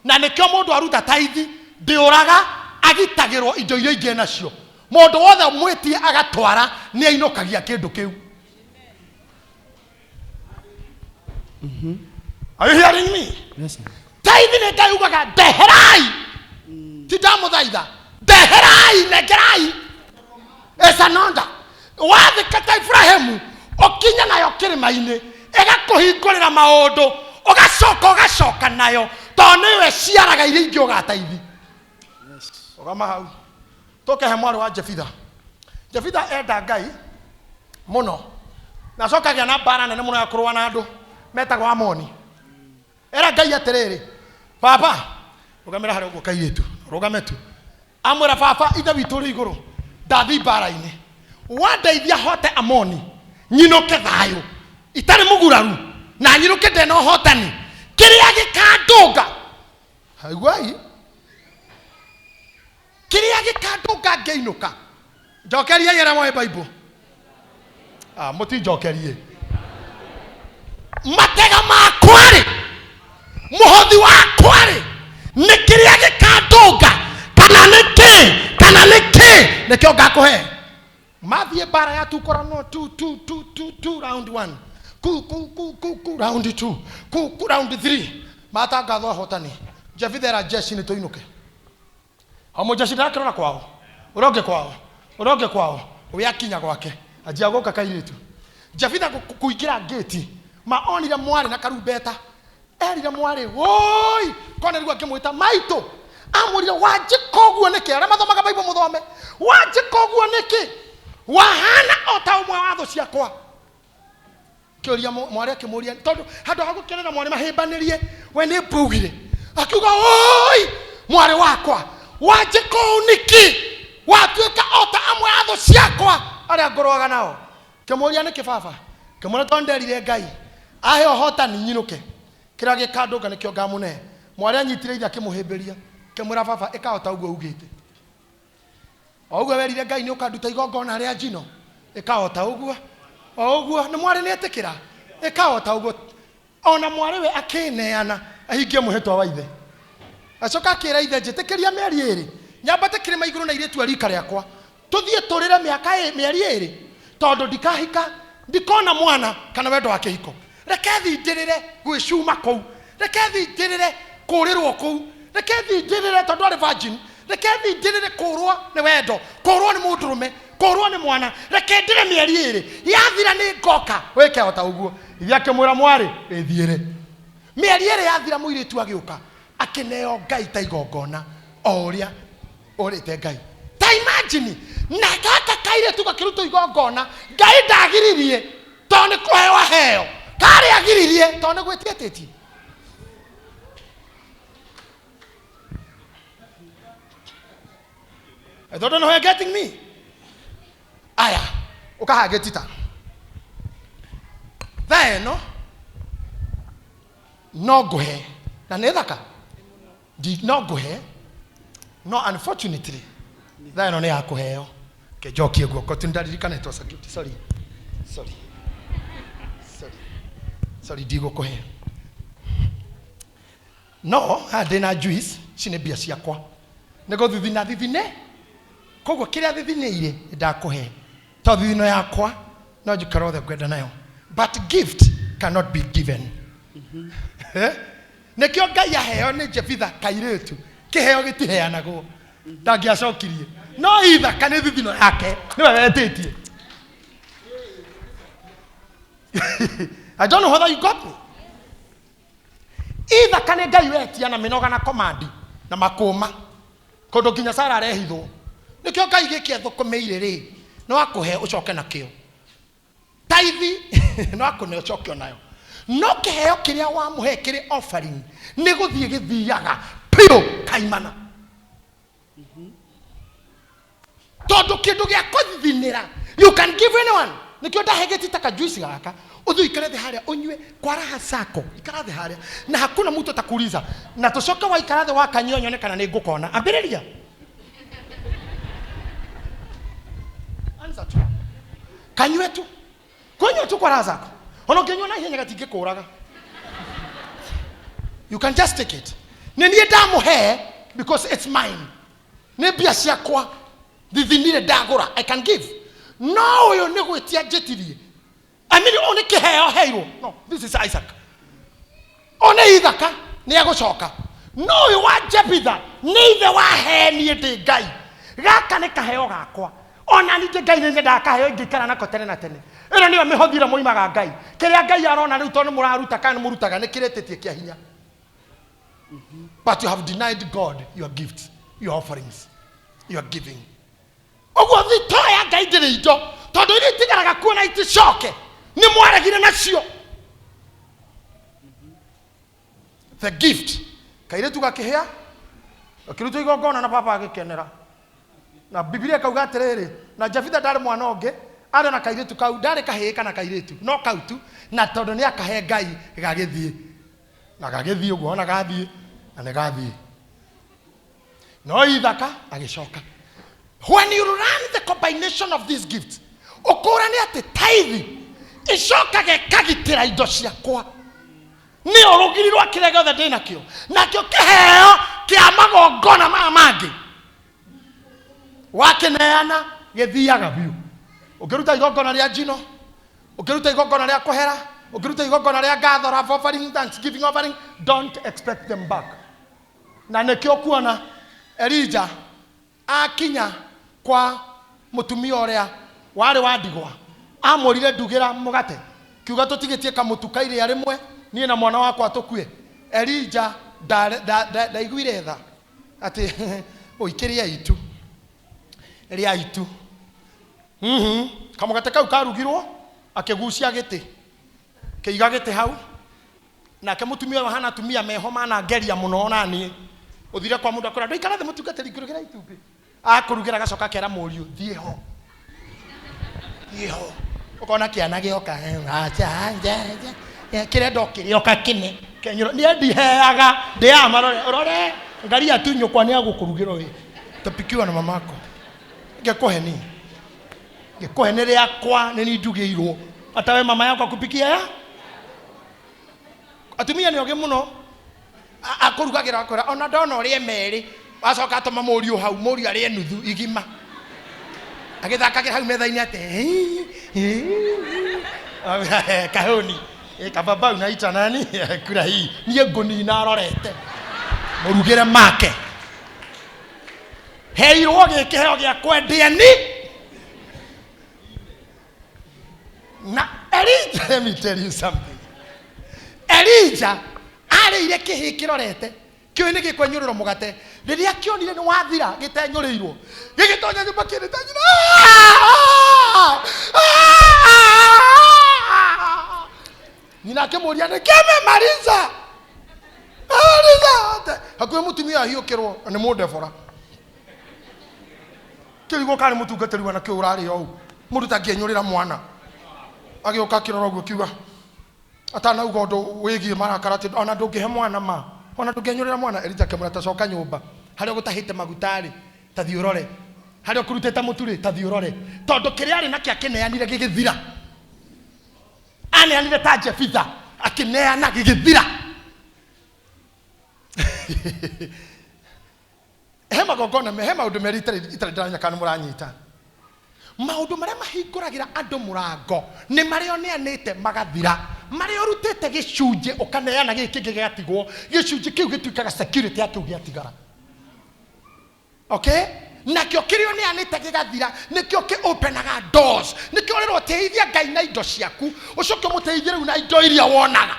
na nĩkĩo mũndũ aruta taithi ndĩũraga, agitagĩrwo indo iria ingĩ nacio. Mũndũ wothe mwĩtie agatwara nĩ ainũkagia kĩndũ kĩu. Are you hearing me? Yes, sir. Taithi nĩ Ngai ugaga ndeherai, ti ndamũthaitha, ndeherai, nengerai ĩcanonda. Wathĩka ta Ibrahimu, ũkinye nayo kĩrĩma-inĩ, ĩgakũhingũrĩra maũndũ, ũgacoka ũgacoka nayo, tondũ nĩwe ciaraga iria ingĩ ũgataithi. Ũgama hau tũkehe mwarĩ wa Jefitha. Jefitha enda Ngai mũno, na acoka agĩa na mbara nene mũno ya kũrũa na andũ metagwo Amoni. Era Ngai atĩrĩrĩ, baba, rũgamĩra harĩa ũguo kairĩtu, rũgame tu. Amwĩra, baba ithe witũ ũrĩ igũrũ, ndathi mbara-inĩ, wandeithia hote Amoni, nyinũke thayũ itarĩ mũguraru, na nyinũke ndena ũhotani, kĩrĩa gĩkandũnga, haiguai, kĩrĩa gĩkandũnga ngĩinũka. Njokeriai arĩa moĩ Bible. Ah, mũtinjokerie. Matega makwa-rĩ, mũhothi wakwa-rĩ, nĩ kĩrĩa gĩkandũnga, kana nĩ kĩ, kana nĩ kĩ nĩkĩo ngakũhe. Mathiĩ mbara ya tukorano tu tu tu tu tu, round 1, ku ku ku ku ku, round 2, ku ku, round 3, matangathwo ahotani. Jefitha era jeshi, nĩ tũinũke. O mũjeshi ndarakĩrora kwao, ũrĩa ũngĩ kwao, ũrĩa ũngĩ kwao, we akinya gwake anjia gũka kairĩtu. Jefitha kũingĩra ngĩti, ma onire mwarĩ na karumbeta, erire mwarĩ, woi, kona rĩu akĩmwĩta maitũ, amwĩrire, wanjĩka ũguo nĩkĩ? Arĩa mathomaga Bible mũthome, wanjĩka ũguo nĩkĩ? Wahana o ta ũmwe wa thũ ciakwa. Kĩũria mwarĩ akĩmũria, tondũ handũ ha gũkenera mwarĩ mahĩmbanĩrie, we nĩ mbugire, akiuga, oi mwarĩ wakwa, wanjĩka ũũ nĩkĩ? Watuĩka o ta amwe a thũ ciakwa arĩa ngũrũaga nao. Kĩmũria, nĩkĩ baba? Kĩmũria, tondũ nderire Ngai ahe ũhotani nyinũke, kĩrĩa gĩkandũnga nĩkĩo ngamũne. Mwarĩ anyitire ithe akĩmũhĩmbĩria, kĩmwĩra, baba, ĩka o ta ũguo ugĩte, o ũguo werire Ngai nĩ ũkanduta igongona rĩa njino, ĩka o ta ũguo, o ũguo. Nĩ mwarĩ nĩ etĩkĩra, ĩka o ta ũguo. Ona mwarĩ we akĩneana ahingie mwĩhĩtwa wa ithe. Acoka akĩra ithe, njĩtĩkĩria mĩeri 2 nyambate kĩrĩma igũrũ na irĩtu a rika rĩakwa, tũthiĩ tũrĩre mĩaka mĩeri 2, tondũ ndikahika, ndikona mwana kana wendo wa kĩhiko. Reke thindĩrĩre gwĩcuma kũu, reke thindĩrĩre kũrĩrwo kũu, reke thindĩrĩre, tondũ arĩ virgin, reke thindĩrĩre kũrwo nĩ wendo, kũrwo nĩ mũndũrũme. Kũrwo nĩ mwana, reke ndĩre mĩeri ĩrĩ yathira nĩ ngoka wĩke o ta ũguo. Ithe akĩmwĩra, mwarĩ, wĩthiĩre. Mĩeri ĩrĩ yathira, mũirĩtu agĩũka akĩneo Ngai ta igongona o ũrĩa ũrĩte Ngai. Ta imagine, na gaka kairĩtu gakĩrutwo igongona, Ngai ndagiririe tondũ nĩ kũheo aheo, karĩ agiririe tondũ nĩ gwĩtiĩtĩtie. I don't know how you're getting me. Aya, ukahagĩtita thaa ĩno no ngũhe na nĩ thaka. No ngũhe, no unfortunately thaa ĩno nĩ ya kũheo. Kenjokie guoko tu, ndaririkana it was a gift. Sorry, sorry, sorry, sorry, ndigũkũhe. No haha ndĩna juice, ici nĩ mbia ciakwa nĩ gũthithina thithine, koguo kĩrĩa thithinĩire ndakũhe to thithino yakwa no njikare othe ngwenda nayo, but gift cannot be given. Eh? Nĩkĩo Ngai aheo nĩ Jefitha kairĩtu, kĩheo gĩtiheanagwo, ndangĩacokirie, no ithaka nĩ thithino yake, nĩwe wetĩtie. I don't know whether you got me. Ithaka nĩ Ngai wetia na mĩnoga na komandi na makũma kũndũ nginya Sara arehithwo. Nĩkĩo Ngai gĩkĩ athũkũmĩire rĩ, no akũhe ũcoke nakĩo. Taithi no akũne ũcoke onayo, no kĩheo kĩrĩa wamũhe kĩrĩ offering nĩ gũthiĩ gĩthiaga piũ kaimana, tondũ kĩndũ gĩa kũthithinĩra you can give anyone. Nĩkĩo ndahe gĩtita kajuici gaka, ũthiĩ ũikare thĩ harĩa ũnyue kwa raha zako, ikara thĩ harĩa na hakuna mtu atakuuliza, na tũcoke waikara thĩ wakanyua nyone kana nĩ ngũkona. Ambĩrĩria, anza tu, kanyue tu, kunywa tu kwa raha zako. Ona ũngĩnyua na ihenya gatingĩkũraga. You can just take it. Nĩ niĩ ndamũhe because it's mine, nĩ mbia ciakwa thithinire ndagũra, I can give. No ũyũ nĩ gwĩtia njĩtirie. I mean, ũyũ nĩ kĩheo heirwo. No, this is Isaac. Ũyũ nĩ ithaka nĩ egũcoka, no ũyũ wa Jebitha nĩ ithe wahe niĩ ndĩ Ngai. Gaka nĩ kaheo gakwa, ona ningĩ Ngai nĩ nyendaga kaheo ingĩikara nako tene na tene. Ĩno nĩyo mĩhothi ĩrĩa mũimaga Ngai. Kĩrĩa Ngai arona rĩu, tondũ nĩ mũraruta kana nĩ mũrutaga, nĩ kĩrĩtĩtie kĩa hinya, but you have denied God your gifts, your offerings, your giving. Ũguo thito ya Ngai ndĩrĩ indo, tondũ iria itigaraga kuo na iticoke nĩ mwaregire nacio. The gift, kairĩtu gakĩhĩa gakĩrutwo igongona na baba agĩkenera, na Bibilia ĩkauga atĩrĩrĩ, na Jefitha ndarĩ mwana ũngĩ, arĩ na kairĩtu kau, ndarĩ kahĩĩ kana kairĩtu, no kau tu, na tondũ nĩ akahe Ngai gagĩthiĩ na gagĩthiĩ ũguo, ona gathiĩ na nĩ gathiĩ, no ithaka agĩcoka. When you run the combination of these gifts, ũkũrane atĩ taithi icokaga ĩkagitĩra indo ciakwa, nĩ ũrũgiri rwa kĩrĩa gĩothe ndĩ nakĩo, nakĩo kĩheo kĩa magongona maya mangĩ wakĩneana gĩthiaga biũ. Ũngĩruta igongona rĩa njino, ũngĩruta igongona rĩa kũhera, ũngĩruta igongona rĩa ngatho, love offering, thanksgiving offering, don't expect them back. Na nĩkĩo kuona Elija akinya kwa mũtumia ũrĩa warĩ wa ndigwa, amwĩrire, "Ndugĩra mũgate," kiuga, "Tũtigĩtie kamũtu ka irĩa rĩmwe, niĩ na mwana wakwa tũkue." Elija ndaiguire tha atĩ ũikĩrĩa itu rĩa itu. Kamũgate kau karugirwo, akĩgucia gĩtĩ, kĩiga gĩtĩ hau, nake mũtumia ũyũ hana atumia meho manangeria mũno. Ona niĩ ũthire kwa mũndũ akwĩra, "Ndũikara thĩ, mũtungatĩri, ngũrugĩra itumbĩ." Akũrugĩra, agacoka akera mũriũ, "Thiĩ ho, thiĩ ho." Ũkona kĩana gĩoka, acha acha acha, kĩrenda ũkĩrĩa ũgakĩne kenyũrũ. Niĩ ndiheaga, ndĩaga marore ũrore ngaria tu, nyũkwa nĩ agũkũrugĩra, ũyũ tapikiwa na mamako. Ngĩkũhe ni ngĩkũhe nĩ rĩakwa, nĩ ni ndugĩirwo. Hata we mama yako akupikia ya atumia nĩ ogĩ mũno. Akũrugagĩra, akwĩra, "Ona ndona ũrĩe merĩ." Wacoka atũma mũriũ hau, mũriũ arĩe nuthu igima agĩthakagĩra hau metha-inĩ atĩ kahũni. Eh, kababa unaita nani kura hii, niĩ ngũnina arorete mũrugĩre make. Heirwo gĩ kĩheo gĩa kwendia ni Na Elijah, let me tell you something. Elijah arĩire kĩhĩ kĩrorete kĩũĩ nĩ gĩkwenyũrĩrwo mũgate rĩrĩa kĩonire nĩ wathira gĩtenyũrĩirwo gĩgĩtonya nyũmba kĩrĩte nyina "Ah! Ah!" Nyina akĩmũria nĩ kĩmemaliza maliza hakuhĩ mũtumia ahiũkĩrwo na nĩ mũndebora kĩrigwo karĩ mũtungatĩri wa nakĩo ũrarĩ ũũ mũndũ tangĩenyũrĩra mwana agĩũka akĩrora ũguo akiuga atanauga ũndũ wĩgiĩ marakara atĩ ona ndũngĩhe mwana ma ona ndũngĩenyũrĩra mwana. Elija akĩmwĩra ta coka nyũmba harĩa ũgũtahĩte maguta-rĩ ta thiĩ ũrore harĩa ũkũrutĩte mũtu-rĩ ta thiĩ ũrore tondũ kĩrĩa arĩ nakĩo akĩneanire gĩgĩthira aneanire ta Jefitha akĩneana gĩgĩthira. He magongona he maũndũ merĩ itarĩ ndĩramenya kana nĩ mũranyita. Maũndũ marĩa mahingũragĩra andũ mũrango nĩ marĩa ũneanĩte magathira marĩa ũrutĩte gĩcunjĩ ũkaneana gĩkĩ kĩngĩ gĩgatigwo gĩcunjĩ kĩu gĩtuĩkaga security ya kĩu gĩatigara. Okay, nakĩo kĩrĩa ũneanĩte gĩgathira nĩkĩo kĩ openaga doors nĩkĩo ũrerwo tĩithia Ngai na indo ciaku ũcoke ũmũteithie rĩu na indo iria wonaga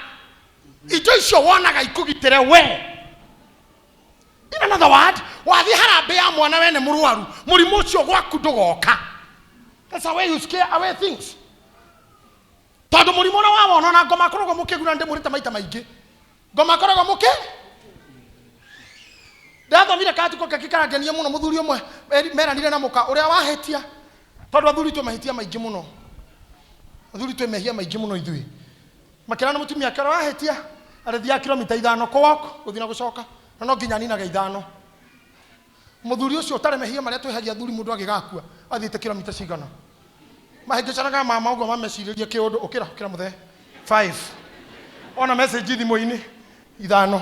indo icio wonaga ikũgitĩre we. In another word, wathiĩ harambĩ ya mwana wene mũrwaru mũrimũ ũcio gwaku ndũgoka. That's the way you scare away things. Tondũ mũrimũ ũrĩa wawona ona ngoma akoragwo mũkĩguna ndĩmũrĩte maita maingĩ ngoma akoragwo mũkĩ ndathomire katukũ kangĩ karangenia mũno mũthuri ũmwe meranire na mũka ũrĩa wahĩtia tondũ athuri twĩ mahĩtia maingĩ mũno athuri twĩ mehia maingĩ mũno ithuĩ makĩra na mũtumia ake ũrĩa wahĩtia arĩthiaga kilomita 5 kũ walk gũthiĩ na gũcoka na no nginya aninage 5 mũthuri ũcio ũtarĩ mehia marĩa twĩhagia athuri mũndũ agĩgakua athiĩte kilomita cigana mahĩngĩcanaga mama ũguo mamecirĩrie kĩũndũ ũkĩra ũkĩra mũthee 5 ona message thimũ-inĩ 5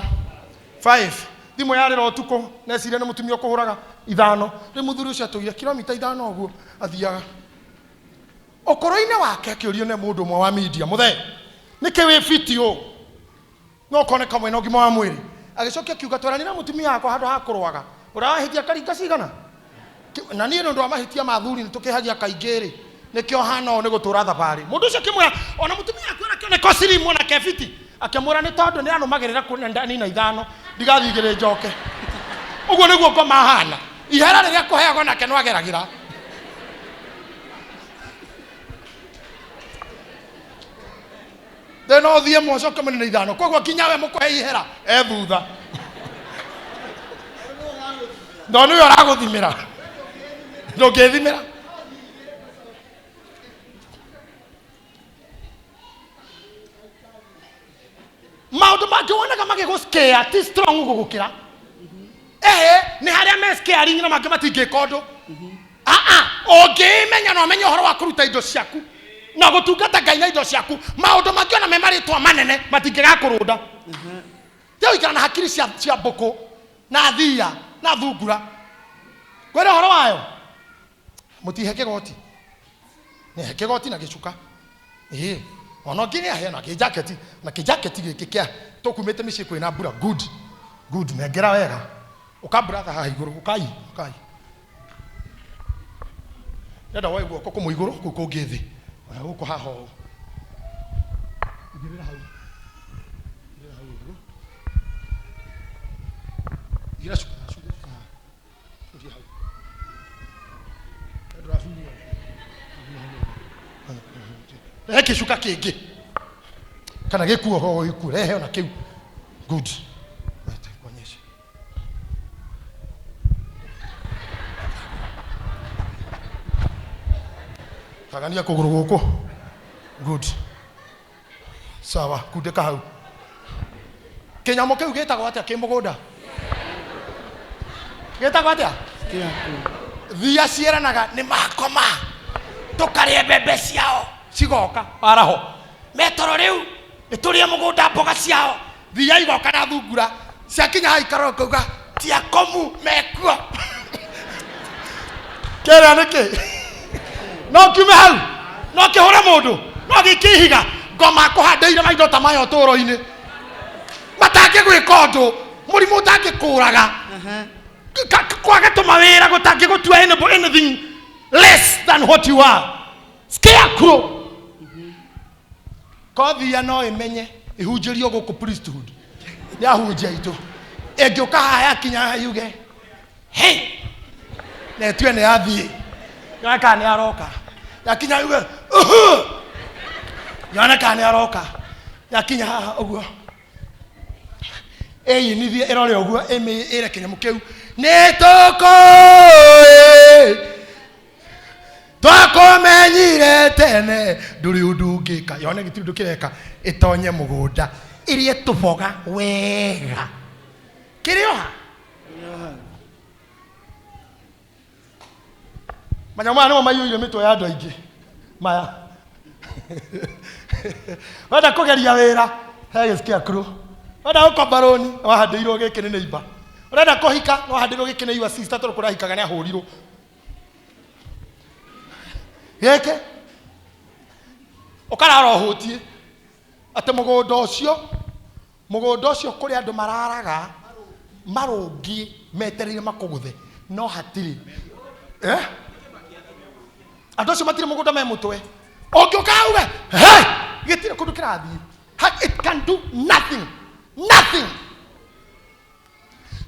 5 thimũ yarĩra ũtukũ neciria nĩ mũtumia ũkũhũraga 5 rĩu mũthuri ũcio atũire kilomita 5 ũguo athiaga ũkũrũ-inĩ wake akĩũrio nĩ mũndũ ũmwe wa media mũthee nĩkĩ wĩ fiti ũũ no ũkoneka mwena ũgima wa mwĩrĩ agĩcokia akiuga twaranire na mũtumia wakwa handũ ha kũrũaga ũrĩa wahĩtia karinga cigana na niĩ nĩ ũndũ wa mahĩtia ma athuri nĩ tũkĩhagia kaingĩ rĩ nĩkĩo hana ũũ nĩ gũtũra thabarĩ mũndũ ũcio akĩmwĩra ona mũtumia waku ona kĩoneka slim ona kebiti akĩmwĩra nĩ tondũ nĩ anũmagĩrĩra kũnenda nina 5 ndigathiĩ igĩrĩ njoke ũguo nĩguo ngoma hana ihera rĩrĩa kũheagwo nake no ageragĩra thĩna ũthiĩ ĩmwe ũcoke mũnene 5 koguo kinya we mũkũhe ihera e thutha no nĩwe ũragũthimĩra ndũngĩthimĩra. Maũndũ mangĩ wonaga magĩgũscare ti strong gũgũkĩra ehe nĩ harĩa me scaring na mangĩ matingĩka ũndũ ũngĩmenya na ũmenye ũhoro wa kũruta indo ciaku na gũtungata Ngai na indo ciaku maũndũ mangĩ ona me marĩtwa manene matingĩgakũrũnda te ũikara na hakiri cia mbũkũ na thia na thungura kwĩra ũhoro wayo mũtihe kĩgoti nĩhe kĩgoti na gĩcuka ĩĩ ona ũngĩ nĩahe na kĩjaketi na kĩjaketi gĩkĩ kĩa tũkumĩte mĩciĩ kwĩna mbura good good nengera wega ũka brother haha igũrũ ũkai ũkai ndenda woe guoko kũmwe igũrũ kũu kũngĩ thĩ gũkũ haha ũũ igĩrĩra hau igĩrĩra hau ũguo igĩrĩra cuka cuka cuka curia hau ndũracuria rehe kĩcuka kĩngĩ kana gĩkuo ho gĩkuo rehe ona kĩu good Lete, kuonyeshe tagania kũgũrũ gũkũ good sawa kundĩka hau kĩnyamũ kĩu gĩtagwo atĩa kĩ mũgũnda gĩtagwo atĩa thia ciĩranaga nĩ makoma tũkarĩe mbembe ciao cigoka waraho metoro rĩu nĩ tũrĩe mũgũnda mboga ciao thia igoka na thungura ciakinya haha ikarora ũkauga ti akomu mekuo kĩrĩa nĩkĩ no kiume hau no kĩhũre mũndũ no gĩikie ihiga ngoma kũhandĩire maindo ta maya ũtũũro-inĩ matangĩgwĩka ũndũ mũrimũ ũtangĩkũraga kwaga tũmawĩra gũtangĩgũtua anything less than what you are. Scarecrow. Kothia no ĩmenye ihunjĩrio gũkũ priesthood nĩ ahunjia aitũ. Ĩngĩũka haha yakinya haha yuge hey, na ĩtue nĩ yathiĩ, yone kana nĩ aroka. Yakinya yuge uhu, yone kana nĩ aroka. Yakinya haha ũguo ĩyinithie ĩrore ũguo ĩre kĩnyamũ kĩu nĩ tũkũĩ twakũmenyire tene ndũrĩ ũndũ ũngĩka. Yone gĩtirĩ ũndũ kĩreka, ĩtonye mũgũnda ĩrĩe tũboga wega. Kĩrĩ oha manyamũ maya nĩmo maiyũire mĩtwe ya andũ aingĩ maya. Wenda kũgeria wĩra he gĩscarecrow, wenda gũkomba rũni wahandĩirwo gĩkĩ nĩ neighbor, ũrenda kũhika nĩwahandĩirwo gĩkĩ nĩ your sister tondũ kũrahikaga nĩ ahũrirwo gĩkĩ, ũkarara ũhũtiĩ atĩ mũgũnda ũcio kũrĩ andũ mararaga marũngi metereire makũgũthe no hatirĩ. Andũ acio matirĩ mũgũnda me mũtwe. Ũngĩũka uge hey, gĩtirĩ kũndũ kĩrathiĩ. It can do nothing, nothing.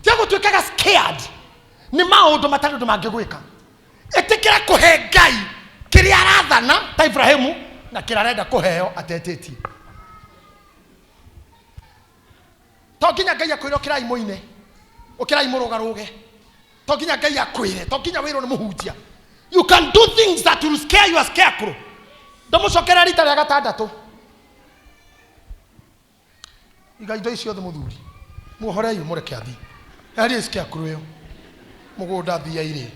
Tia gũtuĩkaga scared nĩ maũndũ matarĩ ũndũ mangĩgwĩka. Ĩtĩkĩra kũhe Ngai kĩrĩa arathana ta Ibrahimu na kĩrĩa arenda kũheo atetĩtie. To nginya Ngai akwĩre ũkĩrai mũine, ũkĩrai mũrũgarũge. To nginya Ngai akwĩre, to nginya wĩrwo nĩ mũhunjia. You can do things that will scare your scarecrow. Ndamũcokera rita rĩa gatandatũ. Iga indo icio othe mũthuri, muohorei mũreke athiĩ. Eheria scarecrow ĩyo mũgũnda thia irĩ.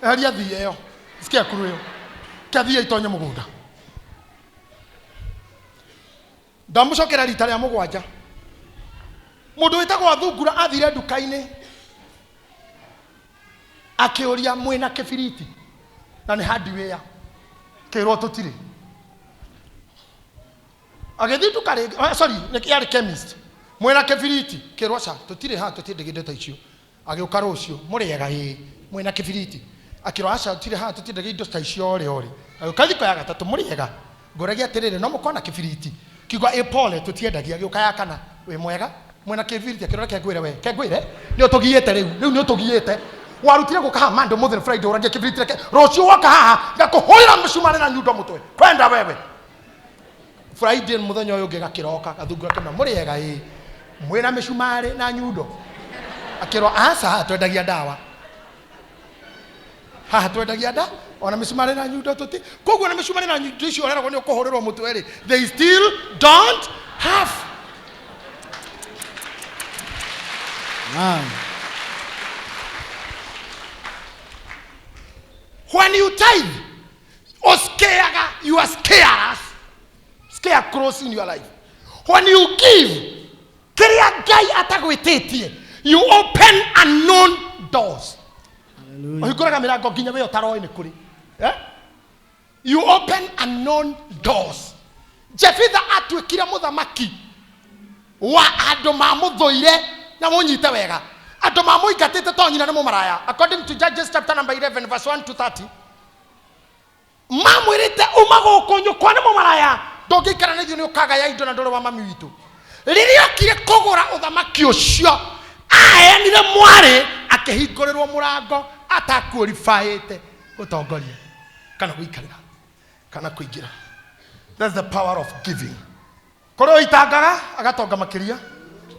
Eheria thia ĩyo, scarecrow ĩyo, kĩathia itonye mũgũnda. Ndamũcokera rita rĩa mũgwanja. Mũndũ wĩtagwo Athungura athire nduka-inĩ akĩũria mwĩna kĩbiriti na nĩ hardware, kĩrwo tũtirĩ. Agĩthiĩ nduka rĩngĩ, sorry, nĩ yarĩ chemist, mwĩna kĩbiriti, kĩrwo aca tũtirĩ haha tũtiendagia indo ta icio. Agĩũka rũciũ, mũrĩega ĩĩ, mwĩna kĩbiriti, akĩrwo aca tũtirĩ haha tũtiendagia indo ta icio orĩ orĩ. Agĩũka thikũ ya gatatũ, mũrĩega, ngũragia atĩrĩrĩ, no mũkorwo na kĩbiriti, kiuga ĩ pole tũtiendagia. Agĩũka ya kana, wĩ mwega, mwĩna kĩbiriti, akĩrwo reke ngwĩre we, ke ngwĩre nĩ ũtũgiĩte rĩu, rĩu nĩ ũtũgiĩte. Warutire gũka haha Monday, ũmũthĩ nĩ Friday, ũragia kĩbiriti, reke rũciũ woka haha ngakũhũrĩra mĩcumarĩ na nyundo mũtwe, kwenda wewe. Friday mũthenya ũyũ ũngĩ gakĩroka gathungura kĩmwe, mũrĩega ĩĩ, mwĩna mĩcumarĩ na nyundo, akĩrwo aca haha twendagia ndawa, haha twendagia nda ona mĩcumarĩ na nyundo tũti. Koguo na mĩcumarĩ na nyundo icio ũreragwo nĩ ũkũhũrĩrwo mũtwe rĩ, they still don't have. When you tithe, uscareaga, you are scarers, scarecrows in your life. When you give, kĩrĩa Ngai atagwĩtĩtie, you open unknown doors. Ũhingũraga mĩrango nginya we ũtaroĩ nĩ kũrĩ. You open unknown doors. Jefitha atuĩkire mũthamaki wa andũ mamũthũire, na mũnyite wega, andũ mamũingatĩte to nyina nĩ mũmaraya. According to Judges chapter number 11 verse 1 to 30, mamwĩrĩte uma gũkũ nyũkwa nĩ mũmaraya, ndũngĩikara na ithuĩ nĩ ũkagaya indo na ndũrĩ wa mami witũ. Rĩrĩa okire kũgũra ũthamaki ũcio, aheanire mwarĩ akĩhingũrĩrwo mũrango atakuorifaĩte gũtongoria kana gũikarĩra kana kũingĩra. That's the power of giving. Kũrĩ ũitangaga agatonga makĩria,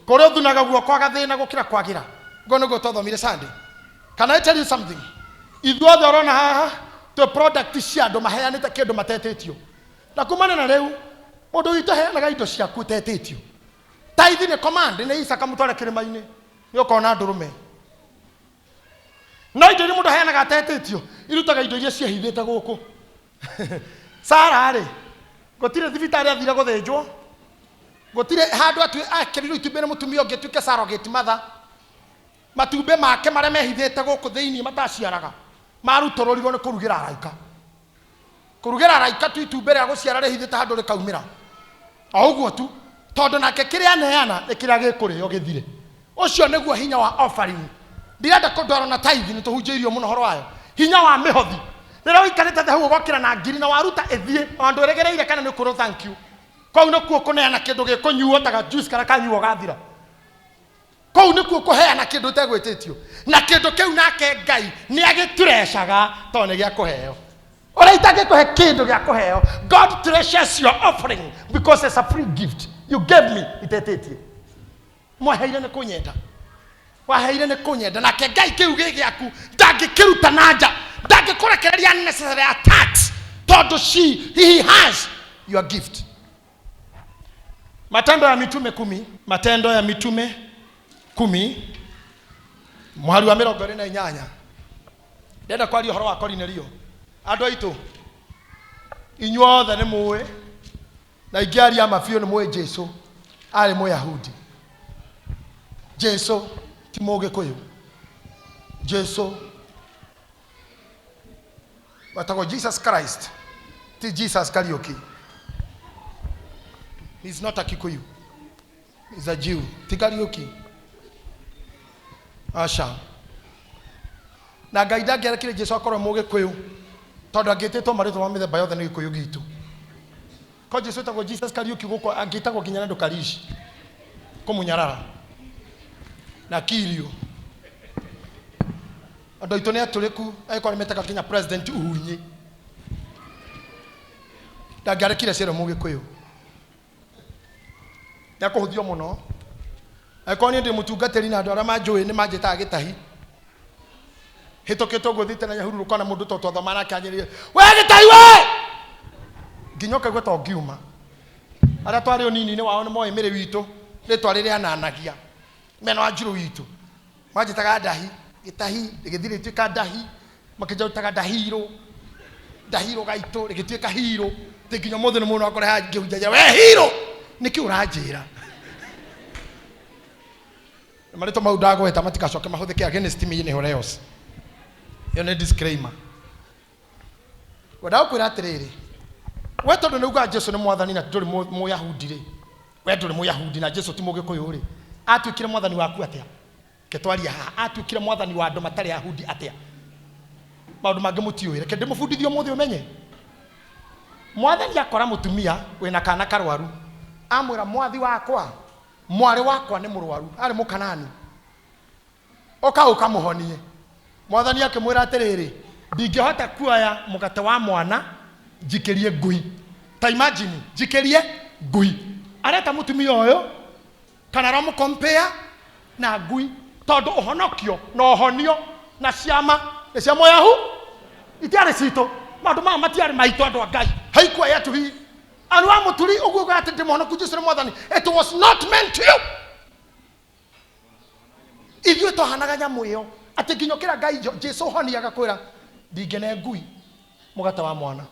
kũrĩ ũthunaga guoko agathĩna gũkĩra kwagĩra. Ngo nĩguo twathomire Sunday. Can I tell you something? Ithuothe ũrona haha twĩ product cia andũ maheanĩte kĩndũ matetĩtio. Na kumana na rĩu mũndũ witũ aheanaga indo ciaku ũtetĩtio. Tithe nĩ command, nĩ Isaka mũtware kĩrĩma-inĩ nĩ ũkona ndũrũme. No indo iria mũndũ aheanaga atetĩtio irutaga indo iria ciehithĩte gũkũ. Sara rĩ, gũtirĩ thibitarĩ athire gũthĩnjwo, gũtirĩ handũ akĩrirwo itumbĩ nĩ mũtumia ũngĩ atuĩke surrogate mother. Matumbĩ make marĩa mehithĩte gũkũ thĩinĩ mataciaraga marutũrũrirwo nĩ kũrugĩra araika. Kũrugĩra araika tu itumbĩ rĩa gũciara rĩhithĩte handũ rĩkaumĩra o ũguo tu, tondũ nake kĩrĩa aneana nĩ kĩrĩa gĩkũrĩo gĩthire. Ũcio nĩguo hinya wa offering. Ndirenda kũndwarwo na tithe, nĩ tũhunjĩirio mũno ũhoro wayo. Hinya wa mĩhothi. Rĩrĩa ũikarĩte thĩ hau ũgokĩra na ngiri na waruta ĩthiĩ o andũ ĩregereire kana nĩ ũkwĩrwo thank you. Kũu nĩkuo kũneana kĩndũ gĩkũnyuo ta juice karĩa kanyuo gathira. Kũu nĩkuo kũheana kĩndũ ũtegwĩtĩtio, na kĩndũ kĩu nake Ngai nĩ agĩturecaga tondũ nĩ gĩa kũheo. Ũrĩa itangĩkũhe kĩndũ gĩa kũheo, God treasures your offering because it's a free gift you gave me itetĩtie. Mwaheire nĩ kũnyenda, waheire nĩ kũnyenda, nake Ngai kĩu gĩ gĩaku ndangĩkĩruta na nja, ndangĩkũrekereria unnecessary attacks tondũ he has your gift. Matendo ya Mitume 10, Matendo ya Mitume 10, mũhari wa 28. Ndĩrenda kwaria ũhoro wa Korinelio. Andũ aitũ, inyuothe nĩ mũĩ, na ingĩaria ma biũ nĩ mũĩ Jesu arĩ Mũyahudi. Jesu ti Mũgĩkũyũ. Jesu wetagwo Jesus Christ, ti Jesus Kariuki. He's not a Kikuyu. He's a Jew. Ti Kariuki. Aca. Na Ngai ndangĩarekire Jesu akorwo Mũgĩkũyũ tondũ angĩtĩtwo marĩtwa ma mĩthemba yothe nĩ Gĩkũyũ gitũ. Ko Jesu etagwo Jesus Kariuki gũkũ angĩtagwo nginya na ndũkarici kũmũnyarara na kirio. Andũ aitũ nĩ atũrĩku, angĩkorwo nĩ metaga nginya president Uhunyi. Ndangĩarekire aciarwo Mũgĩkũyũ. Nĩ akũhũthio mũno. Angĩkorwo niĩ ndĩ mũtungatĩri na andũ arĩa manjũĩ nĩ manjĩtaga gĩtahi. Hĩtũkĩte ũguo thiĩte na Nyahururu kona mũndũ to twathoma nake anjĩrire, we gĩtahi we! Nginya ũkaigua ta ũngiuma. Arĩa twarĩ ũnini-inĩ wao nĩ moĩ mĩrĩ witũ, rĩtwa rĩrĩa ananagia. Mena wa njirũ witũ. Manjĩtaga ndahi, gĩtahi, rĩgĩthiĩ rĩgĩtuĩka ndahi, makĩnjĩtaga ndahirũ, ndahirũ gaitũ, rĩgĩtuĩka hirũ. Atĩ nginya ũmũthĩ nĩ mũndũ akore haha ngĩhunjagia, we hirũ! Nĩkĩ ũranjĩra? Na marĩtwa mau ndagweta matigacoke mahũthĩke against me anywhere else. Ĩyo nĩ disclaimer. Ngwendaga gũkwĩra atĩrĩrĩ, we tondũ nĩ ugaga Jesu nĩ mwathani na ndũrĩ Mũyahudi rĩ, we ndũrĩ Mũyahudi na Jesu ti Mũgĩkũyũ rĩ, atuĩkire mwathani waku atĩa? Reke twarie haha, atuĩkire mwathani wa andũ matarĩ Ayahudi atĩa? Maũndũ mangĩ mũtiũĩ, reke ndĩmũbundithie ũmũthĩ ũmenye. Mwathani akora mũtumia wĩna kana karwaru, amwĩra mwathi wakwa, mwarĩ wakwa nĩ mũrwaru, arĩ Mũkanani, ũka ũkamũhonie. Mwathani akĩmwĩra atĩrĩrĩ, ndingĩhota kuoya mũgate wa mwana njikĩrie ngui. Ta imagine, njikĩrie ngui. Areta mũtumia ũyũ kana aramũcompare na ngui, tondũ ũhonokio na ũhonio na ciama nĩ cia Mũyahu, itiarĩ citũ. Maũndũ maya matiarĩ maitũ andũ a Ngai. Haikuwa yetu hii. Andũ a mũturi ũguo ugaga atĩ ndĩ mũhonoku Jesu nĩ mwathani. It was not meant to you. Ithuĩ twahanaga nyamũ ĩyo atĩ nginya ũkĩra Ngai Jesu ũhonia agakwĩra ndingĩne ngui mũgate wa mwana.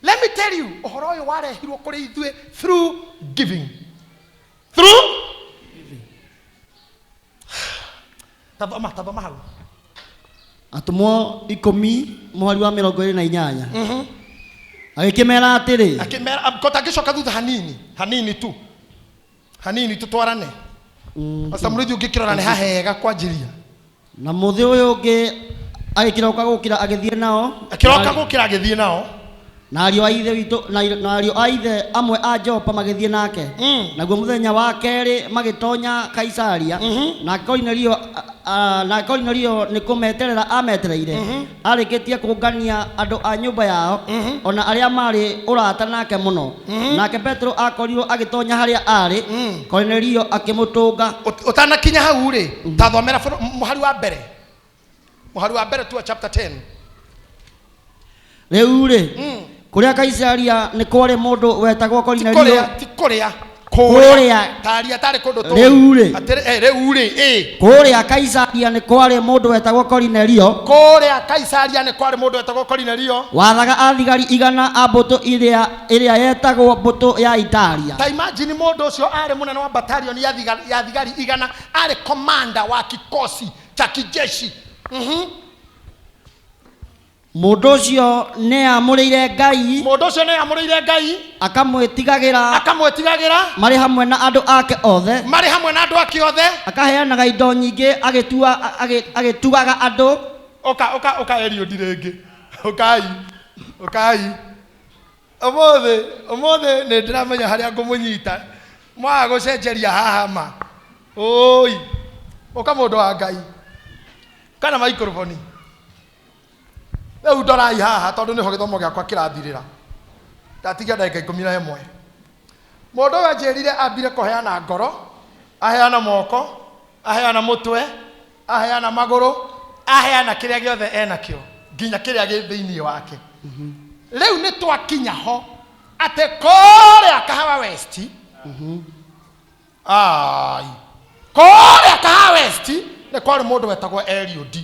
Let me tell you, ũhoro ũyũ warehirwo kũrĩ ithuĩ through giving. Through tathoma, tathoma hau. Atũmwo 10 mũhari wa 28. Agĩkĩmera atĩrĩ. Akĩmera, ko tangĩcoka thutha hanini, hanini tu. Hanini tutwarane. Pastor Mũrĩithi ũngĩkĩrora nĩ hahega kwanjĩria. Na mũthĩ ũyũ ũngĩ agĩkĩroka gũkĩra agĩthiĩ nao. Akĩroka gũkĩra agĩthiĩ nao. Na ariũ a ithe witũ, na ariũ a ithe amwe a Jopa magĩthiĩ nake. Naguo mũthenya wa kerĩ magĩtonya Kaisaria. Nake Korinelio nĩ kũmeterera ametereire. Arĩkĩtie kũngania andũ a nyũmba yao, ona arĩa marĩ ũrata nake mũno. Nake Petero akorirwo agĩtonya harĩa arĩ, Korinelio akĩmũtũnga. Ũtanakinya hau rĩ, ta thomera mũhari wa mbere. Mũhari wa mbere tu wa chapter 10. Rĩu rĩ, kũrĩa Kaisaria nĩ kwarĩ mũndũ wetagwo Korinelio. Kũrĩa, ti kũrĩa. Kũrĩa. Taria tarĩ kũndũ tũĩ. Rĩu rĩ. Atĩrĩ, rĩu rĩ, ĩ. Kũrĩa Kaisaria nĩ kwarĩ mũndũ wetagwo Korinelio. Kũrĩa Kaisaria nĩ kwarĩ mũndũ wetagwo Korinelio. Wathaga athigari igana a mbũtũ ĩrĩa yetagwo mbũtũ ya Italia. Ta imagine mũndũ ũcio arĩ mũnene wa battalion ya thigari igana, arĩ commander wa kikosi cha kijeshi. Mũndũ ũcio nĩamũrĩire Ngai. Mũndũ ũcio nĩamũrĩire Ngai. Akamwĩtigagĩra. Akamwĩtigagĩra. Marĩ hamwe na andũ ake othe. Marĩ hamwe na andũ ake othe. Akaheanaga indo nyingĩ agĩtugaga andũ. Ũka, ũka, ũka Eliud rĩngĩ. Ũkai, ũkai. Ũmũthĩ, ũmũthĩ nĩ ndĩramenya harĩa ngũmũnyita. Mwaga gũcenjeria haha ma. Ũi. Ũka mũndũ wa Ngai. Kana maikroboni. Rĩu ndorai haha tondũ nĩho gĩthomo gĩakwa kĩrathirĩra. Ndatigia ndagĩka 11. Mũndũ ũyũ anjĩrire ambire kũheana ngoro, aheana moko, aheana mũtwe, aheana magũrũ, aheana kĩrĩa gĩothe enakĩo, nginya kĩrĩa gĩ thĩinĩ wake. Rĩu nĩ twakinya ho atĩ kũrĩa Kahawa West, ai, kũrĩa Kahawa West nĩ kwarĩ mũndũ wetagwo Eliud.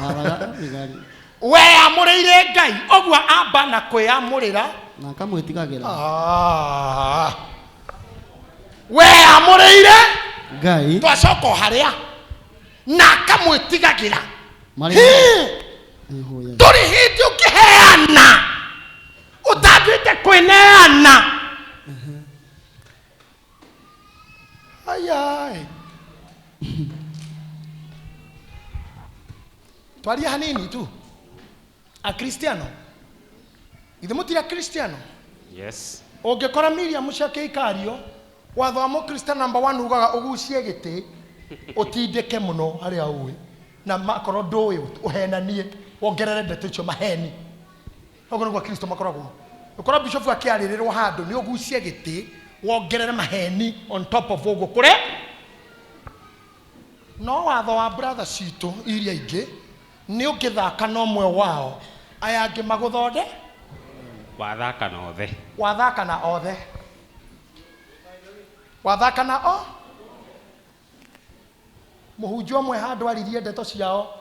Wathaga thigari. Weyamũrĩire Ngai, ũguo amba na kwĩyamũrĩra. Na akamwĩtigagĩra. Ah. Weyamũrĩire Ngai. Twacoka o harĩa na akamwĩtigagĩra. Marĩa- Hĩ! Ihũya. Ndũrĩ hĩndĩ ũngĩheana ũtambĩte kwĩneana. Ayai. Twaria hanini tu. Akristiano. Ithe mũtiri Akristiano. Yes. Ũngĩkora Miriam ciake ikario, watho wa mũkristiano number 1 ugaga ũgucie gĩtĩ, ũtindĩke mũno harĩa ũĩ. Na makorwo ndũĩ ũhenanie, wongerere ndeto icio maheni. Ũguo nĩguo Akristo makoragwo. Ũkora bishop akĩarĩrĩrwo handũ nĩ ũgucie gĩtĩ, wongerere maheni on top of ũguo kũre. No watho wa brother citũ iria ingĩ nĩ ũngĩthaka na ũmwe wao, aya angĩ magũthonde. Wathaka na othe. Wathaka na othe. Wathaka na o. Mũhunjia ũmwe handũ aririe ndeto ciao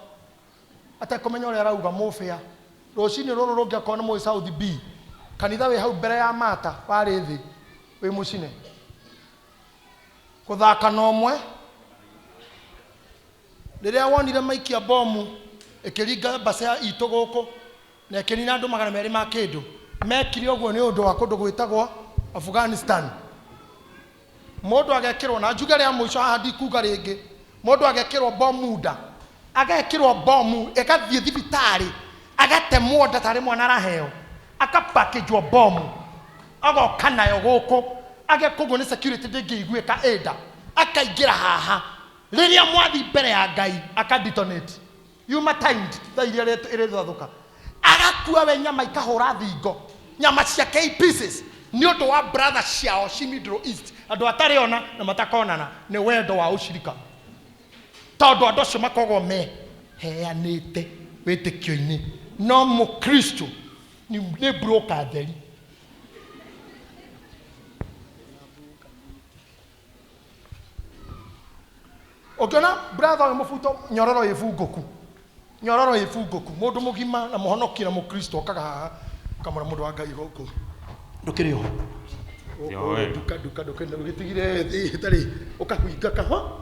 atekũmenya ũrĩa arauga mũbĩa. Rũcinĩ rũrũ rũngĩ akorwo nĩ mũĩ South B, kanitha wĩ hau mbere ya Mata warĩ thĩ wĩ mũcine. Gũthaka na ũmwe. Rĩrĩa wonire maikia bomu ĩkĩringa mbaca itũ gũkũ na ĩkĩnina andũ magana merĩ ma kĩndũ, mekire ũguo nĩ ũndũ wa kũndũ gwĩtagwo Afghanistan. Mũndũ agekĩrwo, na njuge rĩa mũico haha ndikuga rĩngĩ, mũndũ agekĩrwo bomu nda, agekĩrwo bomu ĩgathiĩ thibitarĩ, agatemwo nda tarĩ mwana araheo, akapakĩjwo bomu, agoka nayo gũkũ, agekwo ũguo nĩ security ndĩngĩiguĩka ĩnda, akaingĩra haha. Rĩrĩa mwathi mbere ya Ngai akadetonate, yuma timed thaa iria ĩrĩthathũka, agakua we nyama ikahũra thingo, nyama ciake i pieces nĩ ũndũ wa brother ciao ci Middle East, andũ atarĩ ona na matakonana, nĩ wendo wa ũcirika, tondũ andũ acio makoragwo meheanĩte wĩtĩkio-inĩ. No mũkristo nĩ broker theri. Ũngĩona brother ũyũ mũbuto nyororo ĩbungũku, nyororo ĩbungũku, mũndũ mũgima na mũhonoki na mũkristo okaga haha kamũra mũndũ wa Ngai gũkũ ndũkĩrĩ ho. Yoe. Nduka, nduka, nduka, ndũgĩtigire ĩtarĩ ũkahuinga kaho.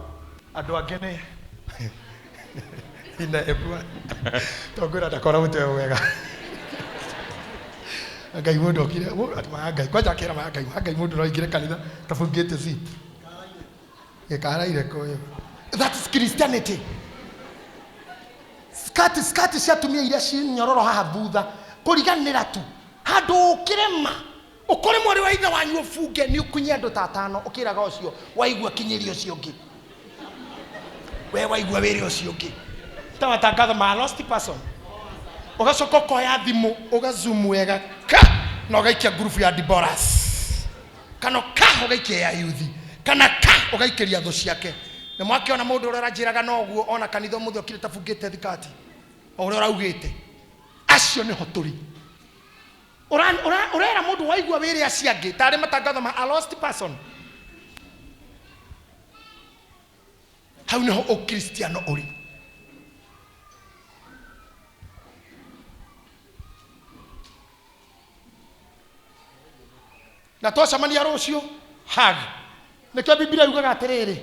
Andũ angĩ nĩ ina ebua tongwĩra ndakora mũtwe wega. Ngai mũndũ okire, atĩ ma Ngai, kwanja akĩra ma Ngai, ma Ngai mũndũ no aingĩre kanitha tabungĩte zip. Gĩkaraire kũyũ. That is Christianity. Skati, skati cia atumia iria ci nyororo haha thutha, kũriganĩra tu. Handũ ũkĩrema, ũkore mwarĩ wa ithe wanyu ũbunge, nĩ ũkunye andũ ta atano, ũkĩraga ũcio, waigua kinyĩria ũcio ũngĩ. We waigua wĩre ũcio ũngĩ. Ta matangatho ma lost person. Ũgacoka ũkoya thimũ, ũgazoom wega ka, na ũgaikia ngurubu ya Deborahs. Kana ka ũgaikia ya yuthi, kana ka ũgaikĩria thũ ciake. Nĩ mwakĩona mũndũ ũrĩa ũranjĩraga no ũguo, ona kanitha ũmũthĩ okire tabungĩte thikati, o ũrĩa ũraugĩte. Acio nĩho tũrĩ. Ũrera mũndũ waigua wĩre acio angĩ, tarĩ matangatho ma a lost person. Hau nĩho ũkristiano ũrĩ. Na twacemania rũciũ hug. Nĩkĩo Biblia yugaga atĩrĩrĩ,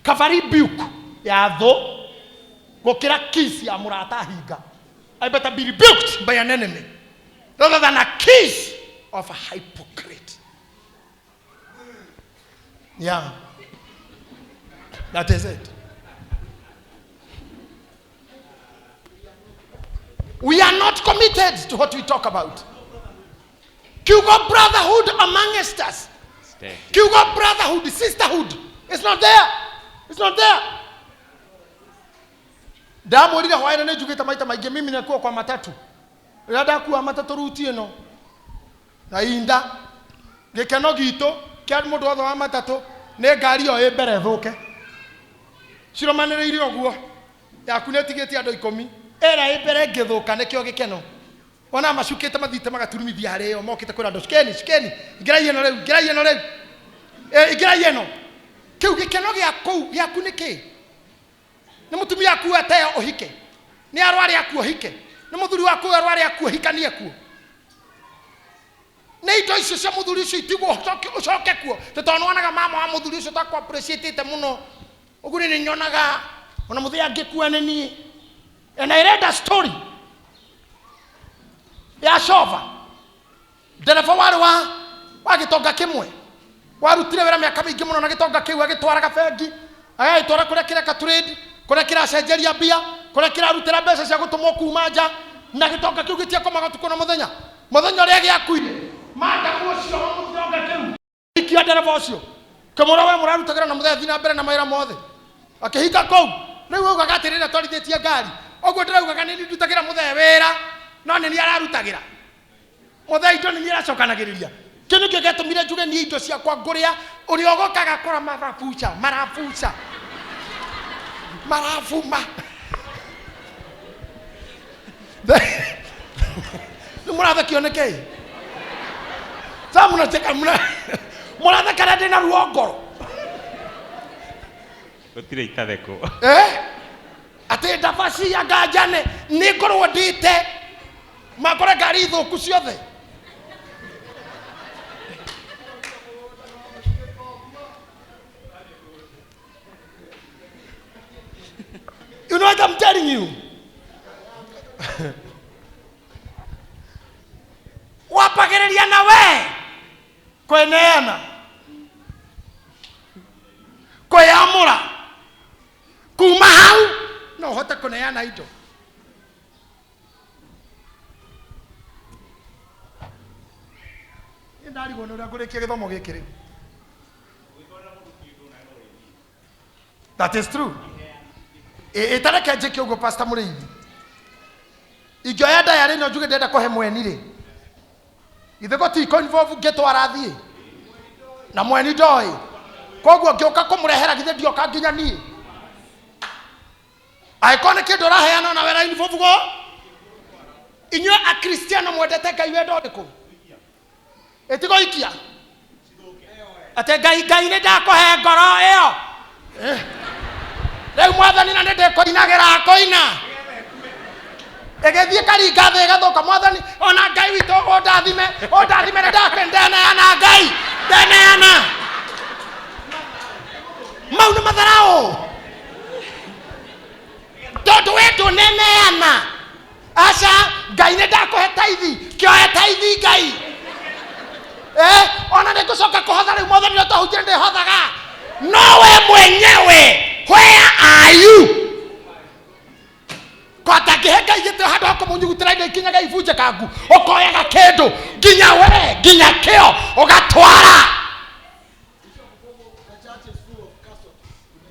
kaba rebuke ya thũ gũkĩra kiss ya mũrata hinga. I better be rebuked by an enemy rather than a kiss of a hypocrite. Yeah. That is it. We are not committed to what we talk about. Kiugo brotherhood amongst us, Steady. kiugo brotherhood, sisterhood, it's not there, it's not there. Ndamwĩrire hwaĩinĩ nĩ njugĩte maita maingĩ, mimi nakuwa kwa matatu. Rĩrĩa ndakua matatũ ruti ĩno na inda gĩkeno gitũ kĩa mũndũ wothe wa matatũ nĩ ngari ĩyo ĩ mbere ĩthũke ciromanĩrĩire ũguo, yaku nĩ ĩtigĩtie andũ 10, ĩrĩa ĩ mbere ĩngĩthũka nĩkĩo gĩkeno. Ona macukĩte mathiĩte magaturumithia harĩ ĩyo, mokĩte kwĩra andũ cukeni cukeni, ingĩrai ĩno rĩu, ingĩrai ĩno rĩu, ingĩrai ĩno. Kĩu gĩkeno gĩa kũu gĩaku nĩ kĩ? Nĩ mũtumia aku ateo ũhike, nĩ arware aku ũhike, nĩ mũthuri waku arware aku ũhikanie kuo, nĩ indo icio cia mũthuri ũcio itigwo ũcoke kuo, tĩ tondũ nĩwonaga mama wa mũthuri ũcio takũ appreciate mũno ũguo nĩ nyonaga ona mũthenya angĩkua nĩ niĩ. And I read a story ya Shova, ndereba warĩ wa gĩtonga kĩmwe, warutire wĩra mĩaka mĩingĩ mũno na gĩtonga kĩu, agĩtwaraga bengi, agagĩtwara kũrĩa kĩreka trade, kũrĩa kĩracenjeria mbia, kũrĩa kĩrarutĩra mbeca cia gũtũmwo kuma nja, na gĩtonga kĩu gĩtiakomaga ũtukũ na mũthenya. Mũthenya ũrĩa gĩakuire, madamu ũcio wa gĩtonga kĩu ikia ndereba ũcio kĩmũra, we mũrarutagĩra na mũthenya, thiĩ na mbere na mawĩra mothe. Akĩhinga kũu. Rĩu augaga atĩrĩrĩ, twarithĩtie ngari ũguo ndĩraugaga nĩ niĩ ndutagĩra mũthee wĩra, no nĩ niĩ ararutagĩra mũthee indo, nĩ niĩ aracokanagĩrĩria. Kĩu nĩkĩo gĩatũmire njuge niĩ indo ciakwa ngũrĩa ũrĩa ũgokaga kũra marabuca marabuca marabuma. Nĩ mũrathekio nĩ kĩĩ? Sasa mnacheka, mũrathekera ndĩ na ruo ngoro. Gũtirĩ itathekwo. Atĩ ndabaci ya nganjane nĩ ngorwo ndĩte makore ngari thũku ciothe. You know what I'm telling you? Wapagĩrĩria na we kweneana kwĩyamũra kuma hau no ũhote kũneana indo. Niĩ ndarigwo nĩ ũrĩa ngũrĩkia gĩthomo gĩkĩ rĩu. That is true. Ĩtareke njĩke ũguo, Pastor Mũrĩithi, ingĩoya ndayarĩ ĩno njuge ndĩrenda kũhe mweni rĩ, ithe gũtikũ involve ngĩtwara thiĩ na mweni ndoĩ, koguo ngĩũka kũmũrehera githĩ ndioka nginya niĩ, angĩkorwo nĩ kĩndũ ũraheana ona wera involve go. Inyuĩ akristiano mwendete Ngai wendo ũrĩkũ? Ĩtigũikia atĩ Ngai, Ngai nĩ ndakũhe ngoro ĩyo. Rĩu mwathani na nĩ ndĩkũinagĩra kũina ĩgĩthiĩ karinga thĩ ĩgathũka. Mwathani ona Ngai witũ ũndathime, ũndathime, nĩ ndeneana Ngai, ndeneana. Mau nĩ matharaũ tondũ we ndũneneana. Aca Ngai nĩ ndakũhe taithi, kĩoe taithi Ngai. Ona nĩ ngũcoka kũhotha rĩu mwathani ũrĩa twahunjire ndĩhothaga, no we mwenyewe where are you? Kwatangĩhe Ngai gĩtĩo handũ ha kũmũnyugutĩra indo ikinyaga ibunjĩkangu, ũkoyaga kĩndũ nginya we nginya kĩo ũgatwara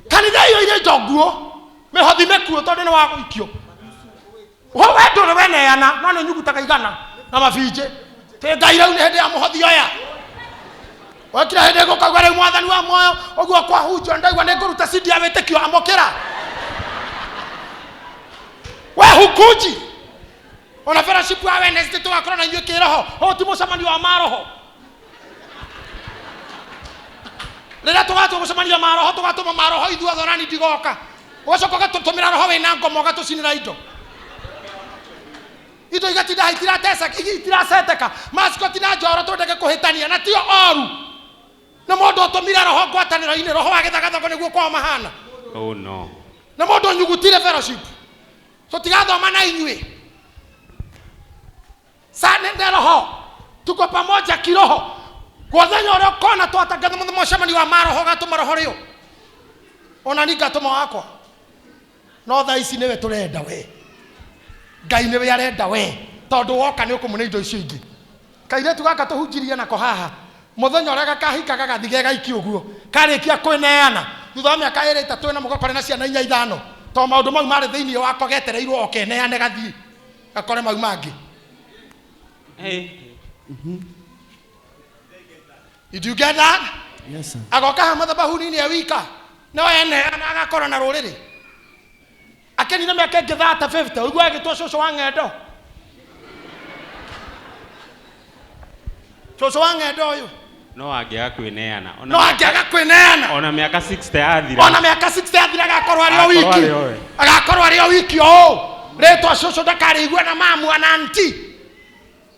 kanitha iyo irĩ njonguo mĩhothi mĩkuo tondũ nĩ wa gũikio. We ndũrĩ weneana no nĩ nyugutaga igana na mabinjĩ tĩ Ngai rĩu nĩ hĩndĩ ya mũhothi oya wekira hĩndĩ gũkauga rĩu mwathani wa muoyo ũguo kwahunjio ndaigua nĩ ngũruta cindi ya wĩtĩkio amũkĩra we hukunji. Ona fellowship wa Wednesday tũgakorwo na inyuĩ kĩroho, ũyũ ti mũcemanio wa maroho. Rĩrĩa tũgatwo gũcemania maroho, tũgatũma maroho ithuothe, ona niĩ ndigoka, ũgacoka ũgatũtũmĩra roho wĩna ngoma ũgatũcinĩra indo, indo igatinda itiratesa itiraceteka maciko na njoro twendeke kũhĩtania na tio oru nĩ mũndũ ũtũmire roho ngwatanĩro-inĩ, roho wa gĩthagathago nĩguo kwao mahana. Oh no. Nĩ mũndũ ũnyugutire fellowship tũtigathoma na inyuĩ sa nĩ roho, tuko pamoja kiroho. Gwathenya ũrĩa ũkona twatangatha mũcemanio wa maroho gatũma roho rĩo ona ni ngatũma wakwa, no thaa ici nĩwe tũrenda we. Ngai nĩwe arenda we, tondũ woka nĩ ũkũmũne indo icio ingĩ. Kairĩtu gaka tũhunjirie nako haha, mũthenya ũrĩa gakahika gagathi ge gaiki ũguo, karĩkia kwĩneana thutha wa mĩaka ĩrĩ ĩtatũ ĩna, mũgakore na ciana inya ithano, tondũ maũndũ mau marĩ thĩinĩ wako getereirwo okeneane gathiĩ gakore mau mangĩ. Hey. Did you get that? Yes, sir. Agoka ha mathabahuni-inĩ e wika, no eneana agakora na rũrĩrĩ akenire mĩaka ĩngĩ 30 50, ũigua agĩtwo cũcũ wa ng'endo, cũcũ wa ng'endo ũyũ. No angĩaga kwĩneana ona No angĩaga kwĩneana, ona mĩaka 60 yathira, ona mĩaka 60 yathira, agakorwo arĩ o Agakorwo wiki, arĩ o we. Agakorwo arĩ o wiki o ũũ, rĩtwa cũcũ ndakarĩigua na mamu na anti,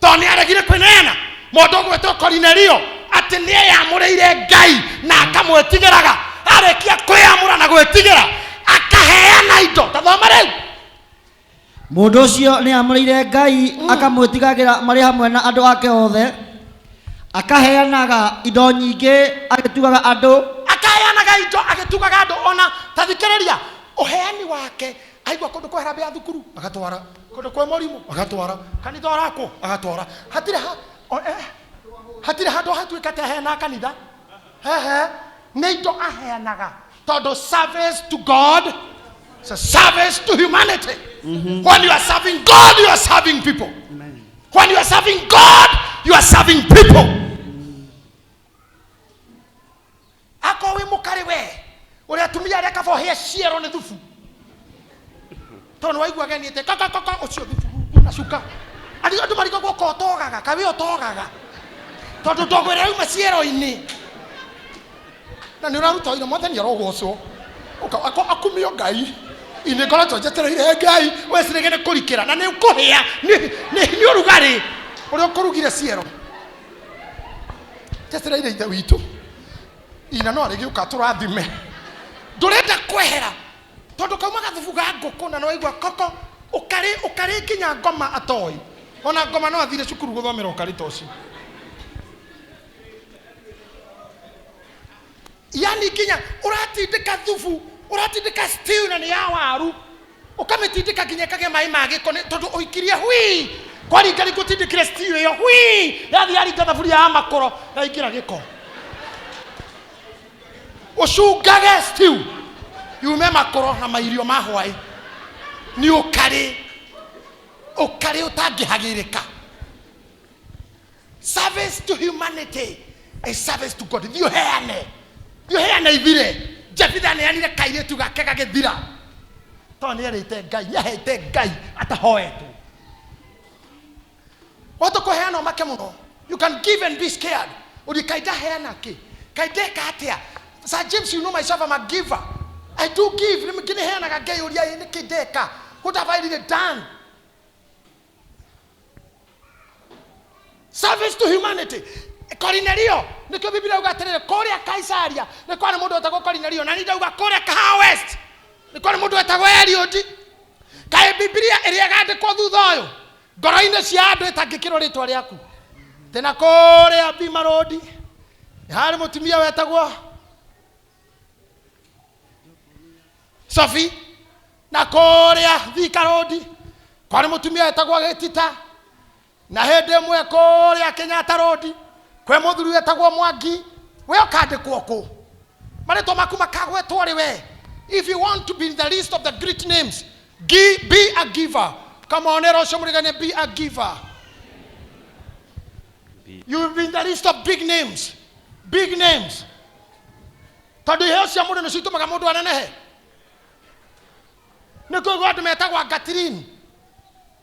tondũ nĩ aregire kwĩneana. Mũndũ ũgwĩtwo Korinelio atĩ nĩ eyamũrĩire Ngai na akamwĩtigĩraga, arĩkia kwĩyamũra na gwĩtigĩra akaheana indo. Tathoma rĩu. Mũndũ ũcio nĩ amũrĩire Ngai akamwĩtigagĩra marĩ hamwe na andũ ake othe, akaheanaga indo nyingĩ agĩtugaga andũ. Akaheanaga indo agĩtugaga andũ. Ona tathikĩrĩria ũheani wake, aigua kũndũ kwa harambee ya thukuru agatwara, kũndũ kwa mũrimũ agatwara, kanitha ũrakwo agatwara, hatirĩ ha o, hatirĩ handũ hatuĩka atĩ aheanaga kanitha hehe, nĩ indo aheanaga, tondũ service to God is a service to humanity. When you are serving God, you are serving people. When you are serving God, you are serving people. Akorwo wĩ mũkarĩ we ũrĩa atumia arĩa kaba ũhĩe ciero nĩ thubu, tondũ nĩ waigua geniĩte kakakaka ũcio thubu na cuka, andũ andũ marigagwo ko ũtogaga kaĩ we ũtogaga, tondũ ndogo ĩrĩa yauma ciero-inĩ na nĩ ũraruta wĩra, mwathani arogocwo. Akumio Ngai, inĩ ngoretwo njetereire Ngai wecirĩge nĩ kũrikĩra na nĩ ũkũhĩa nĩ ũrugarĩ ũrĩa ũkũrugire ciero, njetereire ithe witũ ina no arĩgĩũka tũrathime, ndũrenda kwehera tondũ kauma gathubu ga ngũkũ na nĩwaigua koko ũkarĩ ũkarĩ nginya ngoma atoĩ, ona ngoma no athire cukuru gũthomera ũkarĩ ta ũcio, yani nginya ũratindĩka thubu, ũratindĩka stew na nĩ ya waru, ũkamĩtindĩka nginya ĩkagĩa maĩ ma gĩko tondũ ũikirie hui kwaringa gũtindĩkire stew ĩyo hui yathiĩ yaringa thaburia ya makoro yaingĩra gĩko. Ũcungage stew yume makoro na mairio ma hwaĩ, nĩ ũkarĩ ũkarĩ ũtangĩhagĩrĩka. Service to humanity is service to God. Thiĩ ũheane, thiĩ ũheane ithire. Jefitha aneanire kairĩtu gake gagĩthira, tondũ nĩ erĩte Ngai, nĩ ahete Ngai atahoetwo. Wahota kũheana ũmake mũno. You can give and be scared. Ũthiĩ kaĩ ndaheana kĩ, kaĩ ndeka atĩa? Sir James, you know myself, I'm a giver. I do give. Nĩ nĩheanaga, ngeyũria, ĩ nĩkĩ ndeka? What have I really done? Service to humanity. Korinelio, nĩkĩo Biblia yauga atĩrĩrĩ, kũrĩa Kaisaria nĩ kwarĩ mũndũ wetagwo Korinelio, na niĩ ndauga kũrĩa Kahawa West nĩ kwarĩ mũndũ wetagwo Eliud. Kaĩ Biblia ĩrĩa ĩgandĩkwo thutha ũyũ ngoro-inĩ cia andũ ĩtangĩkĩrwo rĩtwa rĩaku tena? Kũrĩa Bima Road nĩ harĩ mũtumia wetagwo Sophie, na kũrĩa Thika Road kwarĩ mũtumia wetagwo Gĩtita, na hĩndĩ ĩmwe kũrĩa Kenyatta Road kwĩ mũthuri wetagwo Mwangi. We ũkandĩkwo kũ? Marĩtwa maku makagwetwo rĩ? We, if you want to be in the list of the great names, be a giver. Come on, ĩra ũcio mũriganie, be a giver. You will be in the list of big names, big names, tondũ iheo cia mũndũ nĩcio itũmaga mũndũ anenehe. Nĩ kũigua andũ metagwo Gatirin,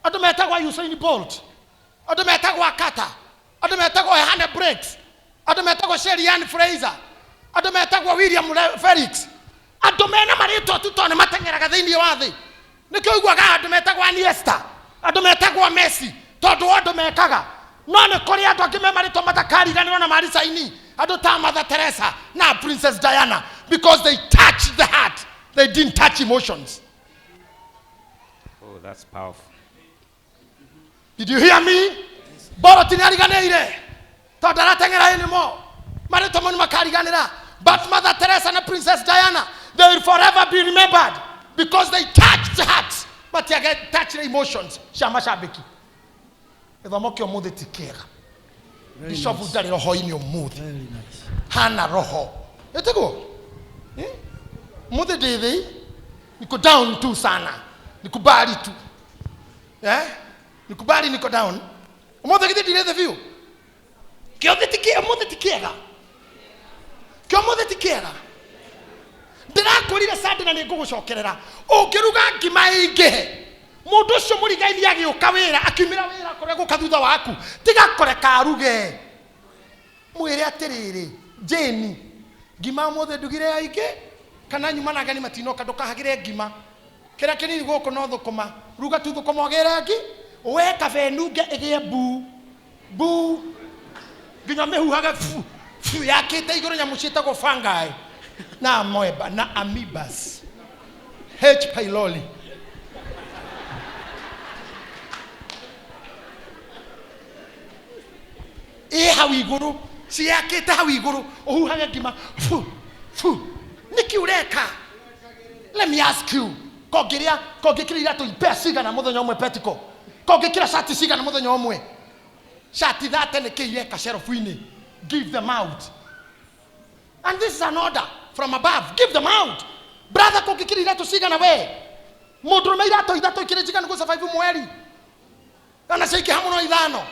andũ metagwo Usain Bolt, andũ metagwo Akata, andũ metagwo Hannah Briggs, andũ metagwo Shelly-Ann Fraser, andũ metagwo William Felix, andũ mena marĩtwa tu tondũ nĩ mateng'eraga thĩinĩ wa thĩ. Nĩkĩo ũiguaga andũ metagwo Iniesta, andũ metagwo Messi, tondũ o andũ mekaga. No nĩ kũrĩ andũ angĩ me marĩtwa matakariganĩrwo na maricaini, andũ ta Mother Teresa na Princess Diana, because they touch the heart, they didn't touch emotions. Oh, that's powerful. Did you hear me? Bolt nĩ ariganĩire tondũ arateng'era anymore. Marĩtwa mau nĩ makariganĩra. But Mother Teresa na Princess Diana, they will forever be remembered because they touched hearts. Matiage touch the emotions cia macambĩki. Gĩthomo kĩa ũmũthĩ ti kĩega. Bishop ndarĩ roho-inĩ ũmũthĩ. Hana roho. Ĩtiguo? Eh? Ũmũthĩ ndĩ thĩ, niko down tu sana. Nikubali tu. Eh? Nikubali niko down. Ũmũthĩ githĩ ndirĩ thĩ biũ? Kĩothe ti kĩega, ũmũthĩ ti kĩega. Kĩa ũmũthĩ ti kĩega. Ndĩrakwĩrire Sunday na nĩ ngũgũcokerera. Ũngĩruga ngima ĩingĩhe, mũndũ ũcio mũrigaini agĩũka wĩra, akiumĩra wĩra kũrĩa gũka thutha waku, tiga kũreka aruge. Mwĩre atĩrĩrĩ, Jane, ngima ũmũthĩ ndugire yaingĩ, kana nyuma na ageni matinoka, ndũkahagĩre ngima. Kĩrĩa kĩnini gũkũ no thũkũma, ruga tu thũkũma ũgĩre ngi, we kaba ĩnunge ĩgĩe mbuu mbuu nginya mĩhuhage fu fu yakĩte igũrũ nyamũ ciĩtagwo fungi na amoeba na amoebas H pylori. Ĩ hau igũrũ ciakĩte hau igũrũ ũhuhage ngima fu fu nĩkĩ ũreka? Let me ask you, kongĩrĩa kongĩkĩra iratũ ipea cigana mũthenya ũmwe petiko, kongĩkĩra cati cigana mũthenya ũmwe, cati thate nĩkĩ ireka shelf-inĩ? Give them out. And this is an order from above. Give them out. Brother, kũngĩkĩra iratũ cigana we? Mũndũrũme iratũ ithatũ ikĩrĩ njiganu gũ survive mweri. Ona ciaingĩha mũno ithano.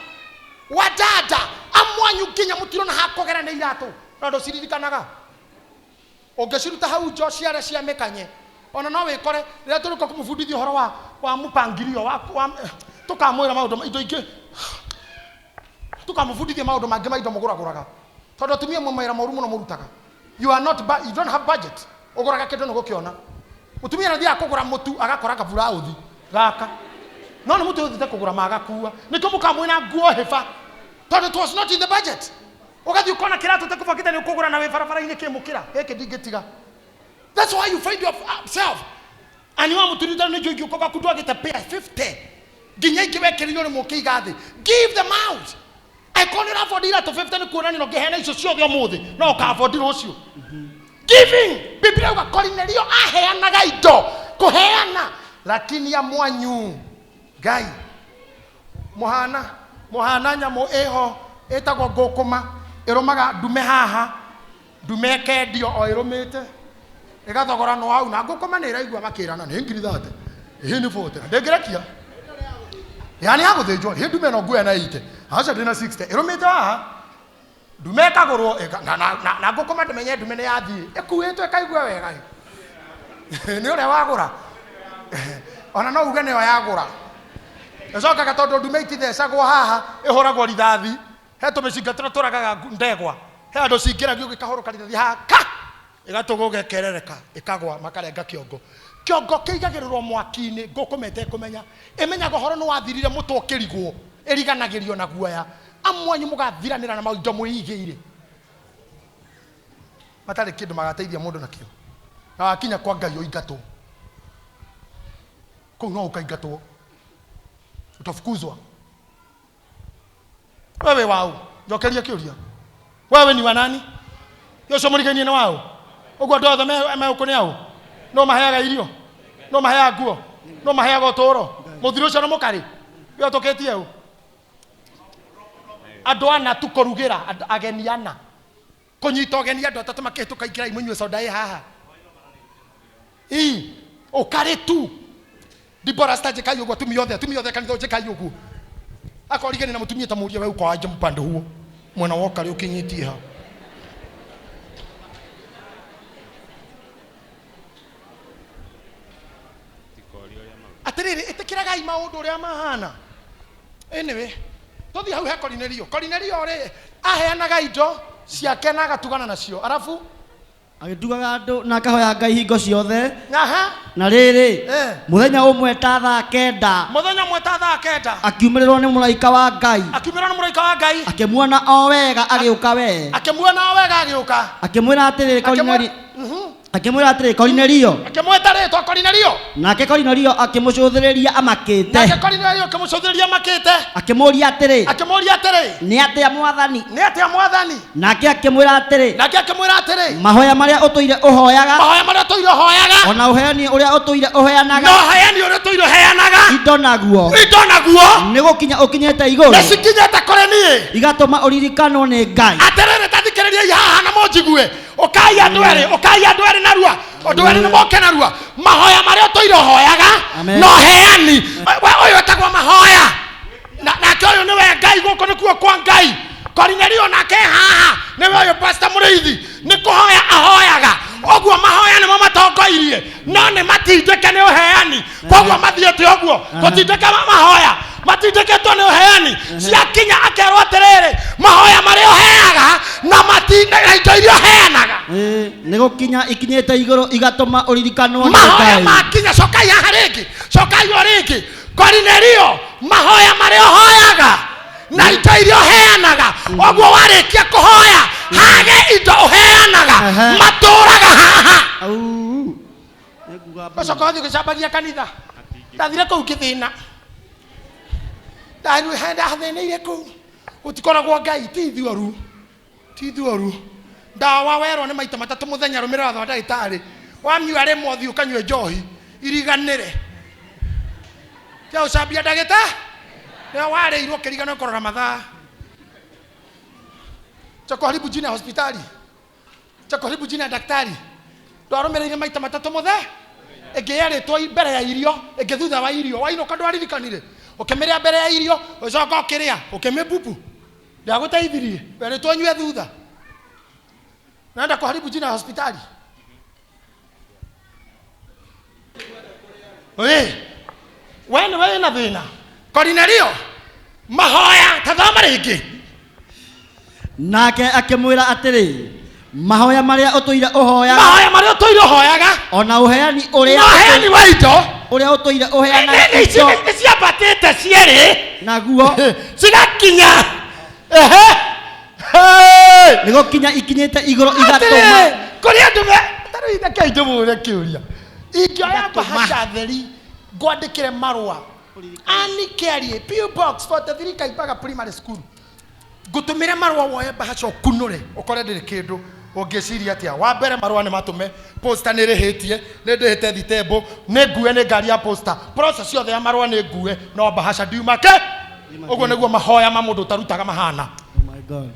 Wadada, amwanyu nginya mũtirona ha kũgera nĩ iratũ. Na ndũciririkanaga. Ũngĩciruta hau nja ũciare cia mĩkanye. Ona no wĩkore rĩrĩa tũrĩũka kũmũbundithia ũhoro wa wa mũpangilio wa, wa tũkamwĩra maũndũ indo ingĩ tũkamũbundithia maũndũ mangĩ ma indo mũgũragũraga. Tondũ atumia mwe mawĩra moru mũno mũrutaga. You are not you don't have budget. Ũgũraga kĩndũ nĩ gũkĩona. Mũtumia nĩ athiaga kũgũra mũtu agakora kaburauthi gaka. No nĩ mũtu ũthiĩte kũgũra magakua. Nĩkĩo mũkamwĩna nguo hĩba. Tondũ it was not in the budget. Ũgathiĩ ũkona kĩratũ ũtekũbangĩte nĩ ũkũgũra na wĩ barabara-inĩ kĩmũkĩra. Gĩkĩ ndingĩtiga. That's why you find yourself. Ani wa mũtumia nĩ njũĩ ingĩũka gwaku ndwagĩte pair 50. Nginya ingĩ wekĩrĩirwo nĩ mũkĩiga thĩ. Give them out. Angĩkorwo nĩ ũrabondi iratũ 50 nĩ kuonania ũngĩheana icio ciothe ũmũthĩ no ũkabondi rũciũ. Giving. Biblia yuga Korinelio aheanaga indo kũheana, lakini ya mwanyu Ngai mũhana mũhana nyamũ ĩho ĩtagwo ngũkũma ĩrũmaga ndume haha, ndume ĩkendio o ĩrũmĩte ĩgathogoranwo hau na ngũkũma nĩ ĩraigua makĩrana nĩ ngiri thate ĩhĩ nĩ 40 na ndĩngĩrekia yani ya gũthĩnjwo ĩ ndume ĩno nguoya na ĩite aca ndĩna 60 ĩrũmĩte haha ndume ĩkagũrwo na, na, na, na ngũkũma ndĩmenye ndume nĩ yathiĩ ĩkuĩtwo ĩkaigua wega nĩ ũrĩa wagũra ona no uge nĩyo yagũra ĩcokaga tondũ ndume itithecagwo haha ĩhũragwo rithathi he tũmĩcinga tũrĩa tũragaga ndegwa he andũ cingĩragio gĩkahũrũka rithathi haha ka ĩgatũgũga ĩkerereka ĩkagwa makarenga kĩongo kĩongo kĩigagĩrĩrwo mwaki-inĩ ngũkũma ĩtekũmenya ĩmenyaga ũhoro nĩ wathirire mũtwe ũkĩrigwo ĩriganagĩrio na guoya amwanyu mũgathiranĩra na maindo mwĩigĩire matarĩ kĩndũ magateithia mũndũ nakĩo na wakinya kwa Ngai ũingatwo kũu no ũkaingatwo utafukuzwa wewe wau njokeria kĩũria wewe ni wa nani ũcio mũrigainie nĩ wau ũguo andũ othe megũkũ nĩ au no maheaga irio no maheaga nguo no maheaga ũtũũro mũthiri ũcio nĩ mũkarĩ we ũtũkĩtie ũ andũ ana tu kũrugĩra ageni ana kũnyita ũgeni andũ atatũ makĩhĩtũka ingĩrai mũnyue soda ĩ haha ii ũkarĩ tu Dibora sita njĩkai ũguo atumia othe atumia othe kanitha njĩkai ũguo akorigani na mũtumia ta mũria we uko aje mpande huo mwena wa ũkarĩ ũkinyĩtie ha atĩrĩrĩ ĩtĩkĩragai maũndũ ũrĩa mahana anyway tũthiĩ hau he Korinelio Korinelio rĩ aheanaga indo ciake na agatugana nacio arabu agĩtugaga andũ na akahoya Ngai hingo ciothe aha na rĩrĩ Eh. mũthenya ũmwe ta thaa kenda mũthenya ũmwe ta thaa kenda akiumĩrĩrwo nĩ mũraika wa Ngai akiumĩrwo nĩ mũraika wa Ngai akĩmuona o wega agĩũka we akĩmuona o wega agĩũka akĩmwĩra atĩrĩrĩ Akĩmwĩra- Korinelio Akĩmwĩra atĩrĩ, Korinelio. Akĩmwĩta rĩtwa Korinelio. Nake Korinelio akĩmũcũthĩrĩria amakĩte. Nake Korinelio akĩmũcũthĩrĩria makĩte. Akĩmũũria atĩrĩ, Akĩmũũria atĩrĩ, nĩ atĩa Mwathani? Nĩ atĩa Mwathani? Nake akĩmwĩra atĩrĩ, Nake akĩmwĩra atĩrĩ, mahoya marĩa ũtũire ũhoyaga, mahoya marĩa ũtũire ũhoyaga, ona ũheani ũrĩa ũtũire ũheanaga, na ũheani ũrĩa ũtũire ũheanaga, indo naguo, indo naguo, nĩ gũkinya ũkinyĩte igũrũ, nĩ cikinyĩte kũrĩ niĩ. Igatũma ũririkanwo nĩ Ngai. Atĩrĩrĩ, ta thikĩrĩriai haha na mũnjigue. Ũkai andũ erĩ, ũkai andũ erĩ narua, andũ erĩ nĩ moke narua. Mahoya marĩa ũtũire ũhoyaga Amen. na ũheani, we ũyũ etagwo mahoya. Nake ũyũ nĩwe Ngai, gũkũ nĩkuo kwa Ngai. Korinelio nake haha nĩwe ũyũ Pastor Mũrĩithi, nĩ kũhoya ahoyaga. Ũguo mahoya nĩmo matongoirie, no nĩ matindĩke nĩ ũheani. Koguo mathiĩte ũguo, tũtindĩke mahoya, matindĩkĩtwo nĩ ũheani. Ciakinya akerwo atĩrĩrĩ, mahoya marĩa ũheaga na na indo iria ũheanaga. Nĩ gũkinya ikinyĩte igũrũ igatũma ũririkanwo nĩ Mahoya Ngai. makinya, cokai haha rĩngĩ, cokai o rĩngĩ. Korinelio, mahoya marĩa ũhoyaga na indo iria ũheanaga, ũguo warĩkia kũhoya hage indo ũheanaga, matũraga haha. Au. Ũcoka ũthiĩ ũgĩcambagia kanitha. Ndathire kũu ngĩthĩna, ndathĩnĩire kũu, gũtikoragwo Ngai, ti ithuoru, ti ithuoru. Ndawa werwo nĩ maita matatũ mũthenya, rũmĩrĩra watho wa ndagĩtarĩ. Wanyua rĩmwe ũthiĩ ũkanyue njohi iriganĩre. Tiga gũcambia ndagĩtarĩ, nĩwe warĩirwo ũkĩriganĩrwo kũrora mathaa. Cha kuharibu jina ya hospitali, cha kuharibu jina ya daktari. Ndwarũmĩrĩire maita matatũ mũthe, ĩngĩ yerĩtwo mbere ya irio, ĩngĩ thutha wa irio. Wainũka ndwaririkanire, ũkĩmĩrĩa mbere ya irio, ũgĩcoka ũkĩrĩa, ũkĩmĩbubu. Ndagũteithirie, werĩtwo ũnyue thutha. Naenda kuharibu jina ya hospitali. Ĩ, we nĩwe wĩna thĩna. Korinelio, mahoya tathoma rĩngĩ. Nake akĩmwĩra atĩrĩ, mahoya marĩa ũtũire ũhoyaga, mahoya marĩa ũtũire ũhoyaga, ona ũheani ũrĩa na ũheani wa indo, ũrĩa ũtũire ũheanaga indo, nĩ ciambatĩte cierĩ, naguo cigakinya. Ehe. Hey. Nĩ gũkinya ikinyĩte igũrũ igatũma. Atĩrĩrĩ, kũrĩ andũ me tarĩu reke ndĩmũre kĩũria. Ingĩoya mbahaca theri ngwandĩkĩre marũa, Annie Kiarie, P.O. Box 43 Kaimbaga Primary School, ngũtũmĩre marũa woe mbahaca ũkunũre ũkore ndĩrĩ kĩndũ, ũngĩciria atĩa? Wa mbere marũa nĩ matũme, posta nĩ ĩrĩhĩtie, nĩ ndĩhĩte thitembo, nĩ ngue nĩ ngari ya posta, process yothe ya marũa nĩ ngue, no mbahaca ndiuma ke. Ũguo nĩguo mahoya ma mũndũ ũtarutaga mahana. Oh my God.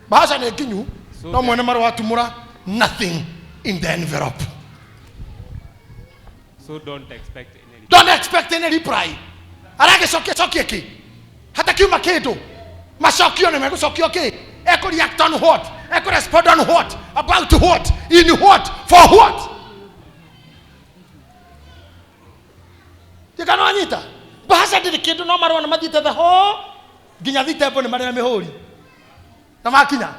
Mbahaca nĩ nginyu, no mwene marũa atumũra, nothing in the envelope. So don't expect any. Don't expect any reply. Aragĩcokia cokie kĩ? Hatakiuma kĩndũ. Macokio nĩ megũcokio kĩ? Ekũ react on what? Ekũ respond on what? About what? In what? For what? Tikana wanyita? Mbahaca ndĩrĩ kĩndũ, no marũa nĩ mathiĩte the whole nginya thitembo nĩ marĩ na mĩhũri. Na makinya.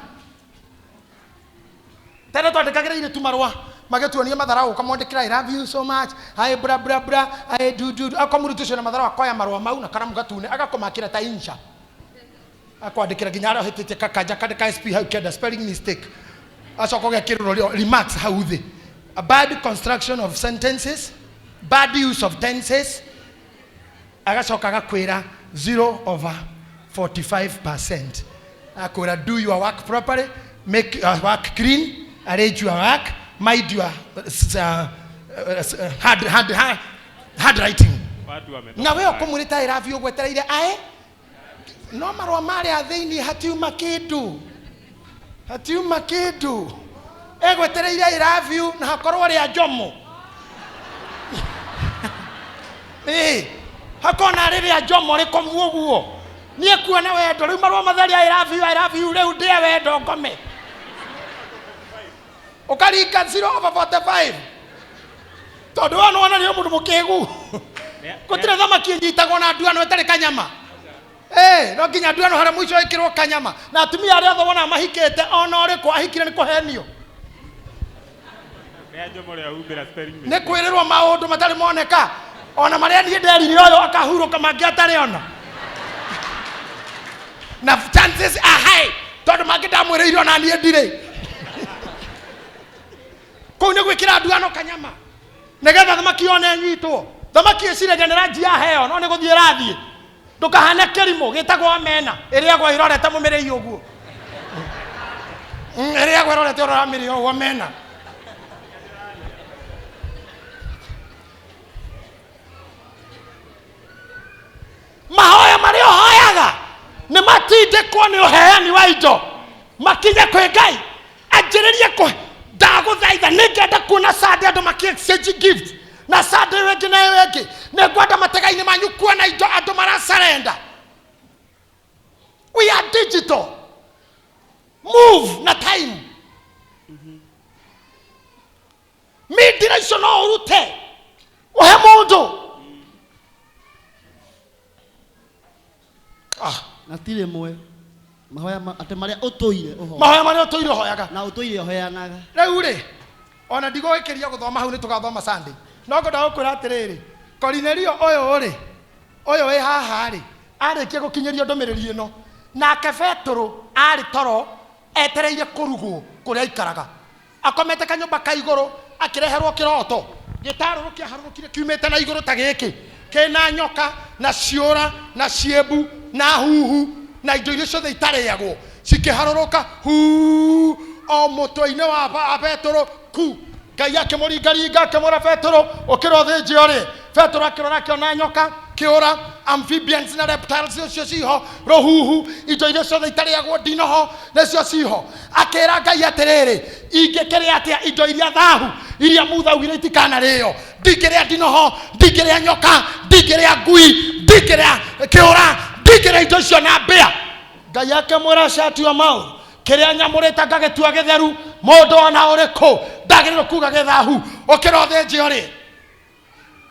Tene twandĩkagĩra airĩtu marũa magĩtuonia matharau, ũkamwandĩkĩra I love you so much, I bra bra bra, I do do do. Akorwo mũrutwo ũcio na matharau akoya marũa mau na karamu gatune agakũmakĩra ta insha, akwandĩkĩra nginya harĩa ũhĩtĩtie kakanja kandĩka SP hau kenda spelling mistake, acoka ũgekĩrĩrwo remarks hau thĩ, a bad construction of sentences, bad use of tenses, agacoka agakwĩra 0 over 45%, akwĩra do your work properly, make your work clean, arrange your work, mind your handwriting. Watu wametoka Na we mbali. ũkũmwĩrĩta I love you ũgwetereire ae, no marũa marĩa thĩinĩ hatiuma kĩndũ, hatiuma kĩndũ, egwetereire I love you na hakorwo rĩa njomo. Ĩ, hakona rĩrĩa njomo rĩkomu ũguo niĩ kuona wendo rĩu marũa matheri I love you, I love you, rĩu ndĩe wendo ngome ũkaringa 0 over 45 tondũ we nĩwona nĩ mũndũ mũkĩgu. Gũtirĩ thamaki ĩnyitagwo na nduano ĩtarĩ kanyama. No nginya nduano harĩa mũico ĩkĩrwo kanyama. Na atumia arĩa othe wonaga mahikĩte ona ũrĩkũ ahikire nĩ kũhenio, Rĩa njomo rĩa humbĩra spelling nĩ mistake. kwĩrĩrwo maũndũ matarĩ moneka, ona marĩa niĩ nderire ũyũ akahurũka mangĩ atarĩ ona, na chances are high tondũ mangĩ ndamwĩrĩire ona niĩ ndirĩ. Kũu nĩ gwĩkĩra nduano kanyama nĩgetha thamaki yone ĩnyitwo. Thamaki ĩciragia nĩ ranji yaheo, no nĩ gũthiĩ ĩrathiĩ. Ndũkahane kĩrimũ gĩtagwo omena ĩrĩagwo ĩrorete mũmĩrĩi ũguo. Ĩrĩagwo ĩrorete ũrĩa ũramĩrĩa ũguo omena. Mahoya marĩa ũhoyaga nĩ matindĩkwo nĩ ũheani wa indo makinye kwĩ Ngai. Anjĩrĩrie kũ ndagũthaitha, nĩngenda kuona Sunday andũ maki exchange gift na Sunday ĩyo ĩngĩ na ĩyo ĩngĩ. Nĩngwenda matega-inĩ manyu kuona indo andũ marasarenda. We are digital, move na time. Mindira icio no ũrute ũhe mũndũ. Na ti rĩmwe mahoya atĩ marĩa ũtũire ũhoyaga. Mahoya marĩa ũtũire ũhoyaga. Na ũtũire ũheanaga. Rĩu rĩ, ona ndigũgĩkĩria gũthoma hau, nĩ tũgathoma Sunday. No ngwenda gũkwĩra atĩrĩrĩ, Korinelio ũyũ rĩ, ũyũ wĩ haha rĩ, arĩkia gũkinyĩrio ndũmĩrĩri ĩno, nake Petũrũ arĩ toro etereire kũrugwo kũrĩa aikaraga. Akomete kanyũmba ka igũrũ, akĩreherwo kĩroto gĩtarũrũ kĩaharũrũkire kiumĩte na igũrũ ta gĩkĩ, kĩna nyoka na ciũra na ciĩmbu na huhu na indo iria ciothe itarĩagwo, cikĩharũrũka huu o mũtwe-inĩ wa Petũrũ ku. Ngai akĩmũringaringa akĩmwĩra, Petũrũ, ũkĩra ũthĩnje ũrĩe. Petũrũ akĩrora akĩona nyoka, kĩũra, amphibians na reptiles ũcio ciho, rũhuhu, indo iria ciothe itarĩagwo, ndinoho nĩcio ciho. Akĩra Ngai atĩrĩrĩ, ingĩkĩrĩa atĩa indo iria thahu iria Mutha augire itikanarĩo? Ndingĩrĩa ndinoho, ndingĩrĩa nyoka, ndingĩrĩa ngui, ndingĩrĩa kĩũra, ndingĩrĩa indo icio na mbĩa. Ngai akĩmwĩra, shut your mouth. Kĩrĩa nyamũrĩte ngagĩtua gĩtheru, mũndũ ona ũrĩkũ ndagĩrĩirwo kuga gĩthahu. Ũkĩra ũthĩnje ũrĩe.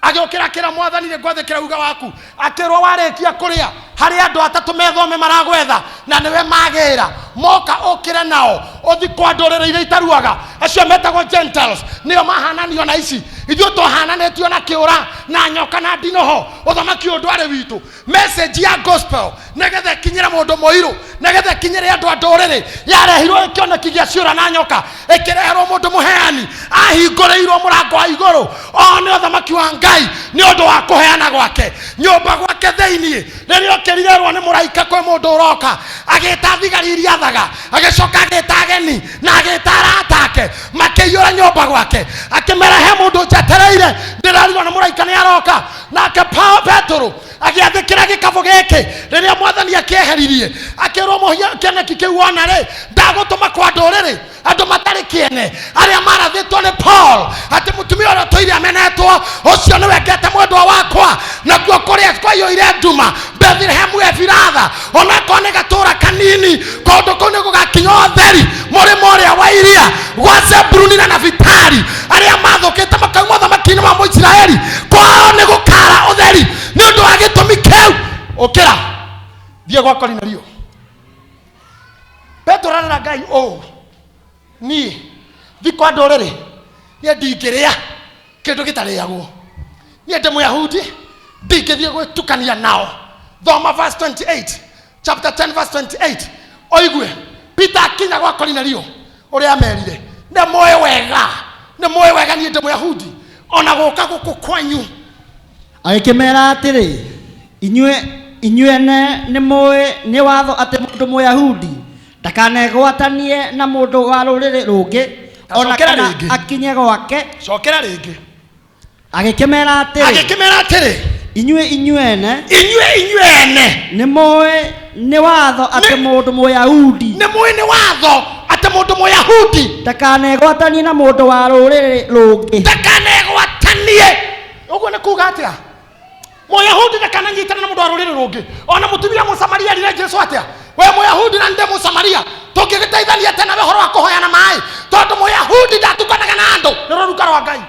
Agĩũkĩra akĩra Mwathani, nĩ ngwathĩkĩra uga waku. Akĩrwo, warĩkia kũrĩa, harĩ andũ atatũ methome maragwetha na nĩwe magĩra. Moka ũkĩre nao ũthi kwa ndũrĩrĩ iria itaruaga, acio metagwo Gentiles, nĩo mahananio na ici. Ithuĩ twahananĩtio na kĩũra na nyoka na ndinoho. Ũthamaki ũyũ ndwarĩ witũ. Message ya gospel nĩgetha ĩkinyĩre mũndũ mũirũ, nĩgetha ĩkinyĩre andũ a ndũrĩrĩ, yarehirwo kĩoneki gĩa ciũra na nyoka, ĩkĩreherwo mũndũ mũheani, ahingũrĩirwo mũrango wa igũrũ one ũthamaki wa Ngai nĩ ũndũ wa kũheana gwake nyũmba gwake thĩiniĩ. Rĩrĩa okĩrire erwo nĩ mũraika kwĩ mũndũ ũroka, agĩta thigari iria athaga, agĩcoka agĩta ageni na agĩta arata ake, makĩiyũra nyũmba gwake, akĩmera he mũndũ njetereire, ndĩrarirwo nĩ mũraika nĩ aroka. Nake Petũrũ agĩathĩkĩra gĩkabũ gĩkĩ. Rĩrĩa Mwathani akĩeheririe, akĩrwo mũhia kĩoneki kĩu wona rĩ, ndagũtũma kwa ndũrĩrĩ, andũ matarĩ kĩene, arĩa marathĩtwo nĩ Paul atĩ mũtumia ũrĩa ũtũire amenetwo ũcio nĩwe ngete mwendwa wakwa. Nakuo kũrĩa kwaiyũire nduma, Bethlehemu Efiratha, onakorwo nĩ gatũra kanini, kũndũ kũu nĩ gũgakinya ũtheri mũrĩmo ũrĩa wa iria, gwa Zebuluni na Nafitali, arĩa mathũkĩte makauma ũthamaki-inĩ wa Mũisiraeli, kwao nĩ gũkara ũtheri. Nĩ ũndũ wa gĩtũmi kĩu, ũkĩra thiĩ gwa Korinelio. Petero arera Ngai ũũ, niĩ thi kwa ndũrĩrĩ, niĩ ndingĩrĩa kĩndũ gĩtarĩagwo, niĩ ndĩ Mũyahudi, ndingĩthiĩ gwĩtukania nao. Thoma verse 28, chapter 10 verse 28, oigue Peter akinya gwa Korinelio ũrĩa amerire, nĩ mũĩ wega, nĩ mũĩ wega niĩ ndĩ Mũyahudi, ona gũka gũkũ kwanyu. Agĩkĩmera atĩrĩ, inyuĩ ene nĩ mũĩ nĩ watho atĩ mũndũ Mũyahudi ndakanegwatanie na mũndũ wa rũrĩrĩ rũngĩ, ona Cokera kana rĩngĩ. akinye gwake. Cokera rĩngĩ. Agĩkĩmera atĩrĩ, Agĩkĩmera atĩrĩ, inyuĩ ene inyuĩ ene nĩ mũĩ nĩ watho atĩ mũndũ Mũyahudi nĩ mũĩ nĩ watho atĩ mũndũ Mũyahudi ndakanegwatanie na mũndũ wa rũrĩrĩ rũngĩ. Ndakanegwatanie. Ũguo nĩ kuga atĩa? Mũyahudi ndakananyitane na mũndũ wa rũrĩrĩ rũngĩ. Ona mũtumia Mũsamaria erire Jesu atĩa? We Mũyahudi na ndĩ Mũsamaria, tũngĩgĩteithania atĩa nawe ũhoro wa kũhoyana maĩ? Tondũ Mũyahudi ndatukanaga na andũ, nĩ rũruka rwa Ngai.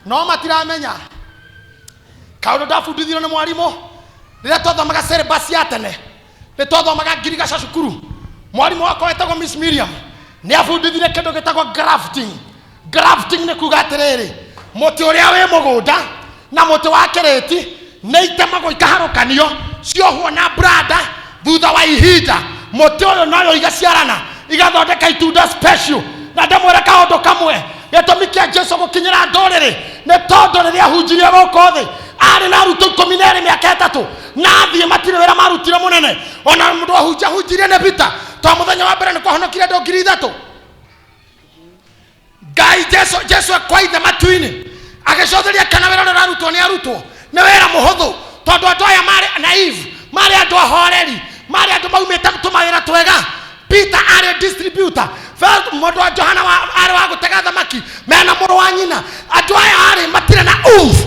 No matiramenya kaũndũ ndabundithirio nĩ mwarimũ rĩrĩa twathomaga syllabus ya tene, nĩ twathomaga ngirigaca cukuru. Mwarimũ wakwa wetagwo Miss Miriam nĩ abundithirie kĩndũ gĩtagwo grafting. Grafting nĩ kuga atĩrĩrĩ, mũtĩ ũrĩa wĩ mũgũnda na mũtĩ wa kĩrĩti nĩ itemagwo ikaharũkanio, ciohwo na branda. Thutha wa ihinda mũtĩ ũyũ na ũyũ igaciarana, igathondeka itunda special. Na ndĩmwĩre kaũndũ kamwe, Gĩtũmi kĩa Jesu gũkinyĩra ndũrĩrĩ nĩ tondũ rĩrĩa ahunjirie gũkũ thĩ arĩ na arutwo 12 mĩaka 3, na athiĩ matirĩ wĩra marutire mũnene. Ona mũndũ ahunjia ahunjirie nĩ Peter, to mũthenya wa mbere nĩ kwahonokire andũ 3,000. Ngai Jesu kwa ithe matu-inĩ agĩcotheria kana wĩra ũrĩa ũrarutwo nĩ arutwo nĩ wĩra mũhũthũ, tondũ andũ aya marĩ naive, marĩ andũ ahoreri, marĩ andũ maumĩte tũmawĩra twega. Peter arĩ distributor, mũndũ wa Johana arĩ wa gũtega thamaki, mena mũrũ wa nyina. Andũ aya arĩ matirĩ na oomph.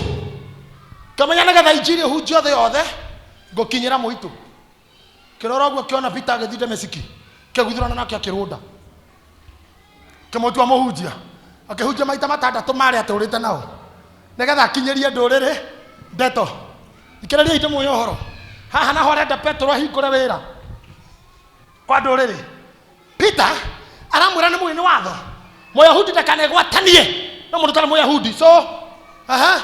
Kĩmenya nĩgetha injiri ĩhunjio thĩ yothe, ngũkinyĩra mũitũ. Kĩrora ũguo kĩona Peter agĩthiĩ Dameski, kĩguthũrana nake akĩrũnda. Kĩmũtua mũhunjia, akĩhunjia maita 6 marĩa atũrĩte nao, nĩgetha akinyĩrie ndũrĩrĩ ndeto. Thikĩrĩriai ndĩmwĩre ũhoro. Haha naho arenda Petero ahingũre wĩra kwa ndũrĩrĩ. Peter aramwĩra nĩ mũĩ nĩ watho, Mũyahudi ndakanegwatanie na mũndũ ũtarĩ Mũyahudi. So, aha.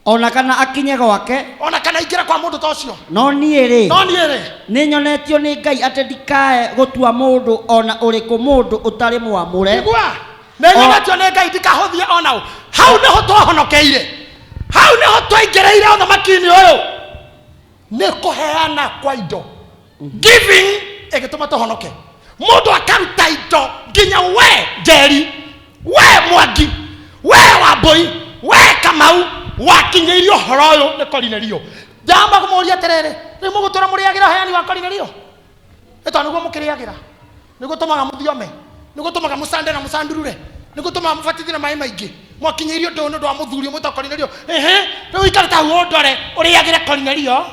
Ona kana akinye gwake, ona kana ingĩre kwa mũndũ ta ũcio. No niĩ rĩ, no niĩ rĩ, nĩ nyonetio nĩ Ngai atĩ ndikae gũtua mũndũ ona ũrĩkũ mũndũ ũtarĩ mwamũre. Igua, nĩ nyonetio nĩ Ngai ndikahũthie ona ũ. Hau nĩho twahonokeire, hau nĩho twaingĩrĩire ũthamaki-inĩ ũyũ, nĩ kũheana kwa indo. Giving ĩgĩtũma tũhonoke. Mũndũ akaruta indo nginya we Njeri, we Mwangi, we Wambui, we Kamau, wakinyĩirio ũhoro ũyũ nĩ Korinelio. Ndamba kũmũria atĩrĩrĩ, rĩu mũgũtũra mũrĩagĩra ũheani wa Korinelio? Nĩ tondũ nĩguo mũkĩrĩagĩra, nĩguo tũmaga mũthiome, nĩguo tũmaga mũcande na mũcandurure, nĩguo tũmaga mũbatithie na maĩ maingĩ. Mwakinyĩirio ũndũ ũyũ nĩ ũndũ wa mũthuri ũmwe wĩtagwo Korinelio. Ehe, rĩu ũikare ta hau ũndore ũrĩagĩre Korinelio.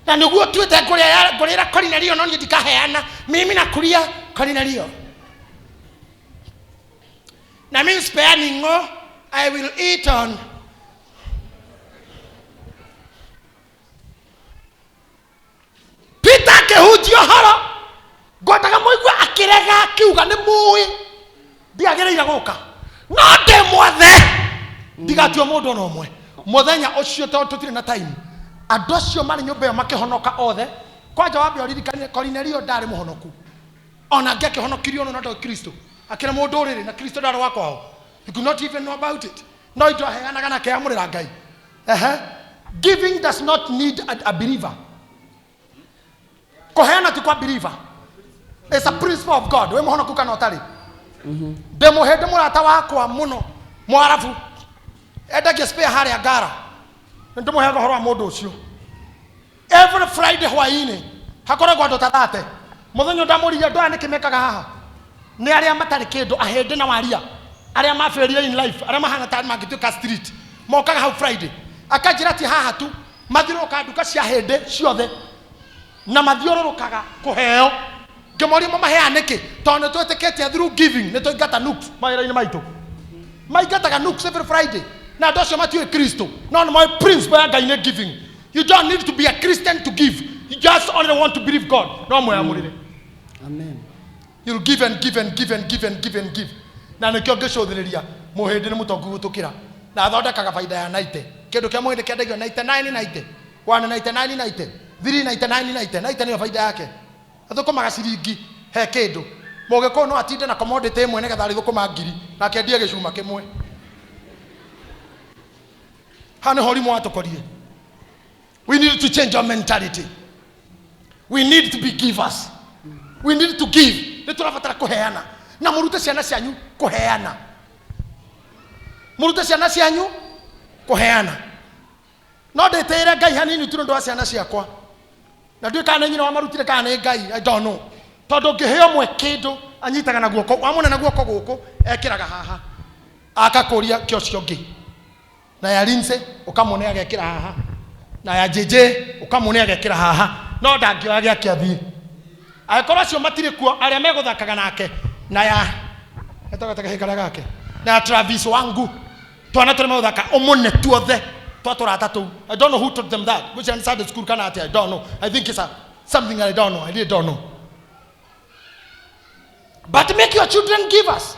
Na nĩguo ũtuĩte ngũrĩra Korinelio, no niĩ ndikaheana. Mimi nakuria Korinelio. Na mimi sipeani ng'o, I will eat on. Peter akĩhunjia ũhoro, ngwendaga mũigue akĩrega akiuga nĩ mũĩ ndiagĩrĩire gũka, no ndĩ mwathe ndigatua mũndũ ona ũmwe. Mũthenya ũcio tondũ tũtirĩ na time, andũ acio marĩ nyũmba ĩyo makĩhonoka othe. Kwanja wambe ũririkane Korinelio ndarĩ mũhonoku, ona angĩ akĩhonokirio no ndoi Kristo, akĩrĩ mũndũ ũrĩrĩ na Kristo ndarĩ wa kwao. He could not even know about it. No indo aheanaga na akeyamũrĩra Ngai. Ehe. Giving does not need a believer. Kũheana ti kwa believer. It's a principle of God. Wĩ mũhonoku kana ũtarĩ? Ndĩ mũhĩndĩ mũrata wakwa mũno, Mwarabu. Endagia spare harĩa Ngara. Nĩ ndĩmũheaga ũhoro wa mũndũ ũcio. Every Friday hwaĩ-inĩ hakoragwo andũ ta thate. Mũthenya ndamũririe andũ aya nĩkĩ mekaga haha? Nĩ arĩa matarĩ kĩndũ, ahĩndĩ na waria, arĩa mabĩrire in life, arĩa mahana ta mangĩtuĩka street, mokaga hau Friday. Akanjĩra ti haha tu, mathiũrũrũkaga nduka cia hĩndĩ ciothe na mathiũrũrũkaga kũheo. Ngĩmoria mamaheaga nĩkĩ? Tondũ nĩ twĩtĩkĩtie through giving nĩ tũingata nooks mawĩra-inĩ maitũ. Maingataga nooks every Friday. Na andũ acio matiũĩ Kristo, no nĩ moĩ principle ya Ngai nĩ giving. You don't need to be a Christian to give. You just only want to believe God. No mwĩamũrĩre. Amen. You'll give and give and give and give and give and give. Na nĩkĩo ngĩcũthĩrĩria mũhĩndĩ nĩ mũtongu gũtũkĩra. Na athondekaga baida ya 90. Kĩndũ kĩa mũhĩndĩ kĩendagio 99 90. 1 99 90. 3 99 90. 90 nĩyo baida yake. Athũkũmaga ciringi he kĩndũ. Mũgĩkũyũ no atinde na commodity ĩmwe nĩgetha arĩthũkũma ngiri na akendie gĩcuma kĩmwe. Haha nĩho ũrimũ watũkorire. We need to change our mentality. We need to be givers. We need to give. Nĩ tũrabatara kũheana. Na mũrute ciana cianyu kũheana. Mũrute ciana cianyu kũheana. No ndĩtĩĩre Ngai hanini tu nĩ ũndũ wa ciana ciakwa. Na ndiũĩ kana nĩ nyina wamarutire kana nĩ Ngai, I don't know. Tondũ ngĩheo ũmwe kĩndũ anyitaga na guoko, wamũne na guoko gũkũ ekĩraga haha. Akakũria kĩ ũcio ũngĩ. Na ya Lindsay ũkamũne agekĩra haha. Na ya JJ ũkamũne agekĩra haha. No ndangĩoya gĩake athiĩ. Angĩkorwo acio matirĩ kuo, arĩa megũthakaga nake, na ya etagwo atĩa kahĩĩ karĩa gake? Na ya Travis wangu. Twana tũrĩa megũthaka ũmũne tuothe twa tũrata tũu. I don't know who taught them that. Which one Sunday school kana atĩa? I don't know. I think it's a something I don't know. I really don't know. But make your children give us.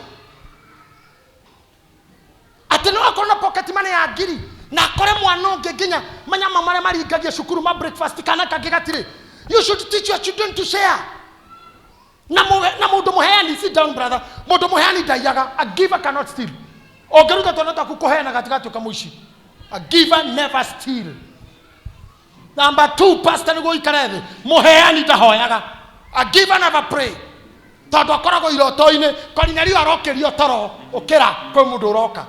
Atĩ no akorwo na pocket money ya ngiri na akore mwana ũngĩ nginya manyama marĩa maringagia cukuru ma breakfast kana kangĩ gatirĩ. You should teach your children to share. Na mũndũ mũheani Sit down brother. Mũndũ mũheani ndaiyaga. A giver cannot steal. Ũngĩruta twana twaku kũheana gatigatuĩka mũici. A giver never steal. Number two, pastor nĩguo ũikare thĩ, mũheani ndahoyaga. A giver never pray. Tondũ akoragwo iroto-inĩ. Korinelio arokĩrio toro, ũkĩra kwĩ mũndũ ũroka.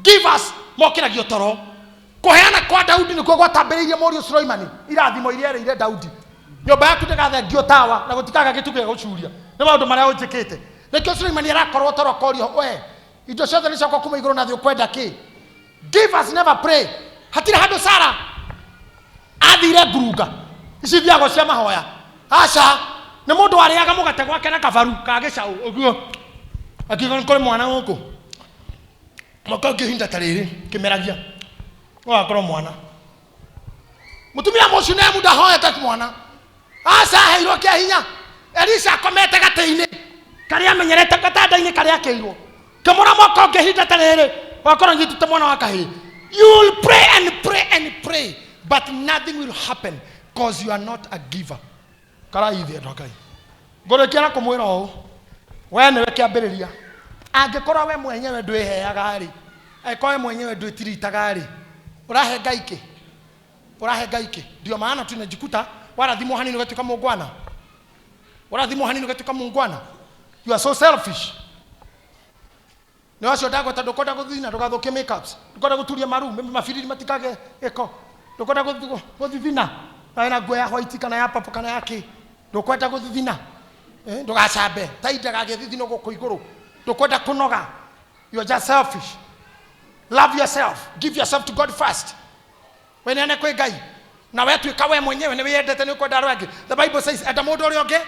Givers mokĩragio toro. Kũheana kwa Daudi nĩkuo gwatambĩrĩirie mũriũ Suleimani irathimo iria erĩire Daudi. Nyũmba yaku ndĩgathengio tawa na gũtikaga gĩtugĩ gĩa gũcuria nĩ maũndũ marĩa ũnjĩkĩte. Nĩkĩo Suleimani arakorwo toro akorio, we indo ciothe nĩ ciakwa kuma igũrũ na thĩ, ũkwenda kĩ? Givers never pray. Hatirĩ handũ Sara athire ngurunga ici thiago cia mahoya. Aca, nĩ mũndũ warĩaga mũgate gwake na kabaru ka gĩcaũ ũguo, akiuga nĩ kũrĩ mwana gũkũ mwaka ũngĩ ihinda ta rĩrĩ kĩmeragia ũgakorwo mwana. Mũtumia mũcunemu ndahoete mwana. Aca, aheirwo kĩa hinya. Elisha akomete gatĩ-inĩ karĩa amenyerete, gatanda-inĩ karĩa akĩirwo kĩmũra mwaka ũngĩ ihinda ta rĩrĩ wakorwo nyitĩte mwana wa kahĩĩ. You will pray and pray and pray, but nothing will happen cause you are not a giver. Karaithi andũ a Ngai, ngũrĩkia na kũmwĩra ũũ, we nĩwe kĩambĩrĩria. Angĩkorwo we mwenyewe ndwĩheaga rĩ, angĩkorwo we mwenyewe ndwĩtiritaga rĩ, ũrahe Ngai kĩ? Ũrahe Ngai kĩ? Ndio maana tunajikuta warathimwo hanini ũgatuĩka mũngwana, warathimwo hanini ũgatuĩka mũngwana. You are so selfish. Nĩ acio ndagweta, ndũkwenda gũthina, ndũgathũkie makeups, ndũkwenda gũturia maru mabiriri matikage gĩko, ndũkwenda gũthithina na wĩna nguo ya white kana ya purple kana ya kĩ, ndũkwenda gũthithina, ndũgacambe ta indagagĩthithino gũkũ igũrũ, ndũkwenda kũnoga. You are just selfish. Love yourself, give yourself to God first. Weneane kwĩ Ngai na wetuĩka we mwenyewe nĩ wĩyendete, nĩ ũkwenda arĩa angĩ. The Bible says, enda mũndũ ũrĩa ũngĩ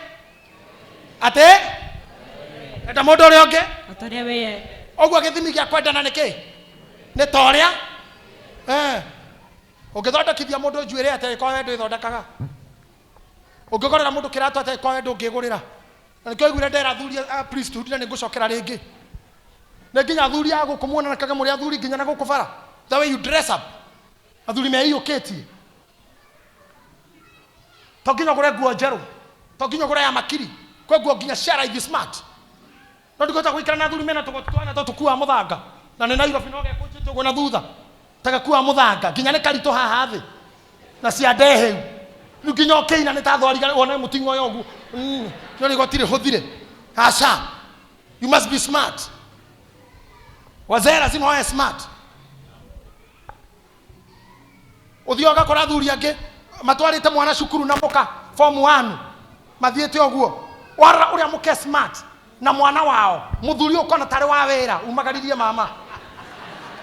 atĩ enda mũndũ ũrĩa ũngĩ o ta ũrĩa wĩyendete. Ũguo gĩthimi gĩa kwendana nĩ kĩ? Nĩ ta ũrĩa ũngĩthondekithia mũndũ njuĩrĩ atĩ ĩkorwo we ndwĩthondekaga, ũngĩgũrĩra mũndũ kĩratũ atĩ ĩkorwo we ndũngĩgũrĩra. Na nĩkĩo aiguire ndera athuri a priesthood, na nĩngũcokera rĩngĩ, nĩ nginya athuri a gũkũ muonanakaga mũrĩ athuri nginya na gũkũ bara, the way you dress up, athuri meiyũkĩtie. To nginya ũgũre nguo njerũ, to nginya ũgũre ya makiri, kwĩ nguo nginya cia raithi smart. No ndingĩhota gũikara na athuri mena tũgoti twana to tũkuaga mũthanga, na nĩ Nairobi no gekũnjĩte ũguo na thutha ta gakuaga mũthanga, nginya nĩ karitũ haha thĩ na ciande hĩu, rĩu nginya ũkĩina nĩ ta thwariga wone mũting'oya ũguo, no rĩ goti rĩhũthire. Aca, you must be smart. Wazee lazima wawe smart. Ũthiaga ũgakora athuri angĩ matwarĩte mwana cukuru na mũka form 1, mathiĩte ũguo, warora ũrĩa mũke smart na mwana wao mũthuri, ũkona tarĩ wa wĩra umagaririe mama,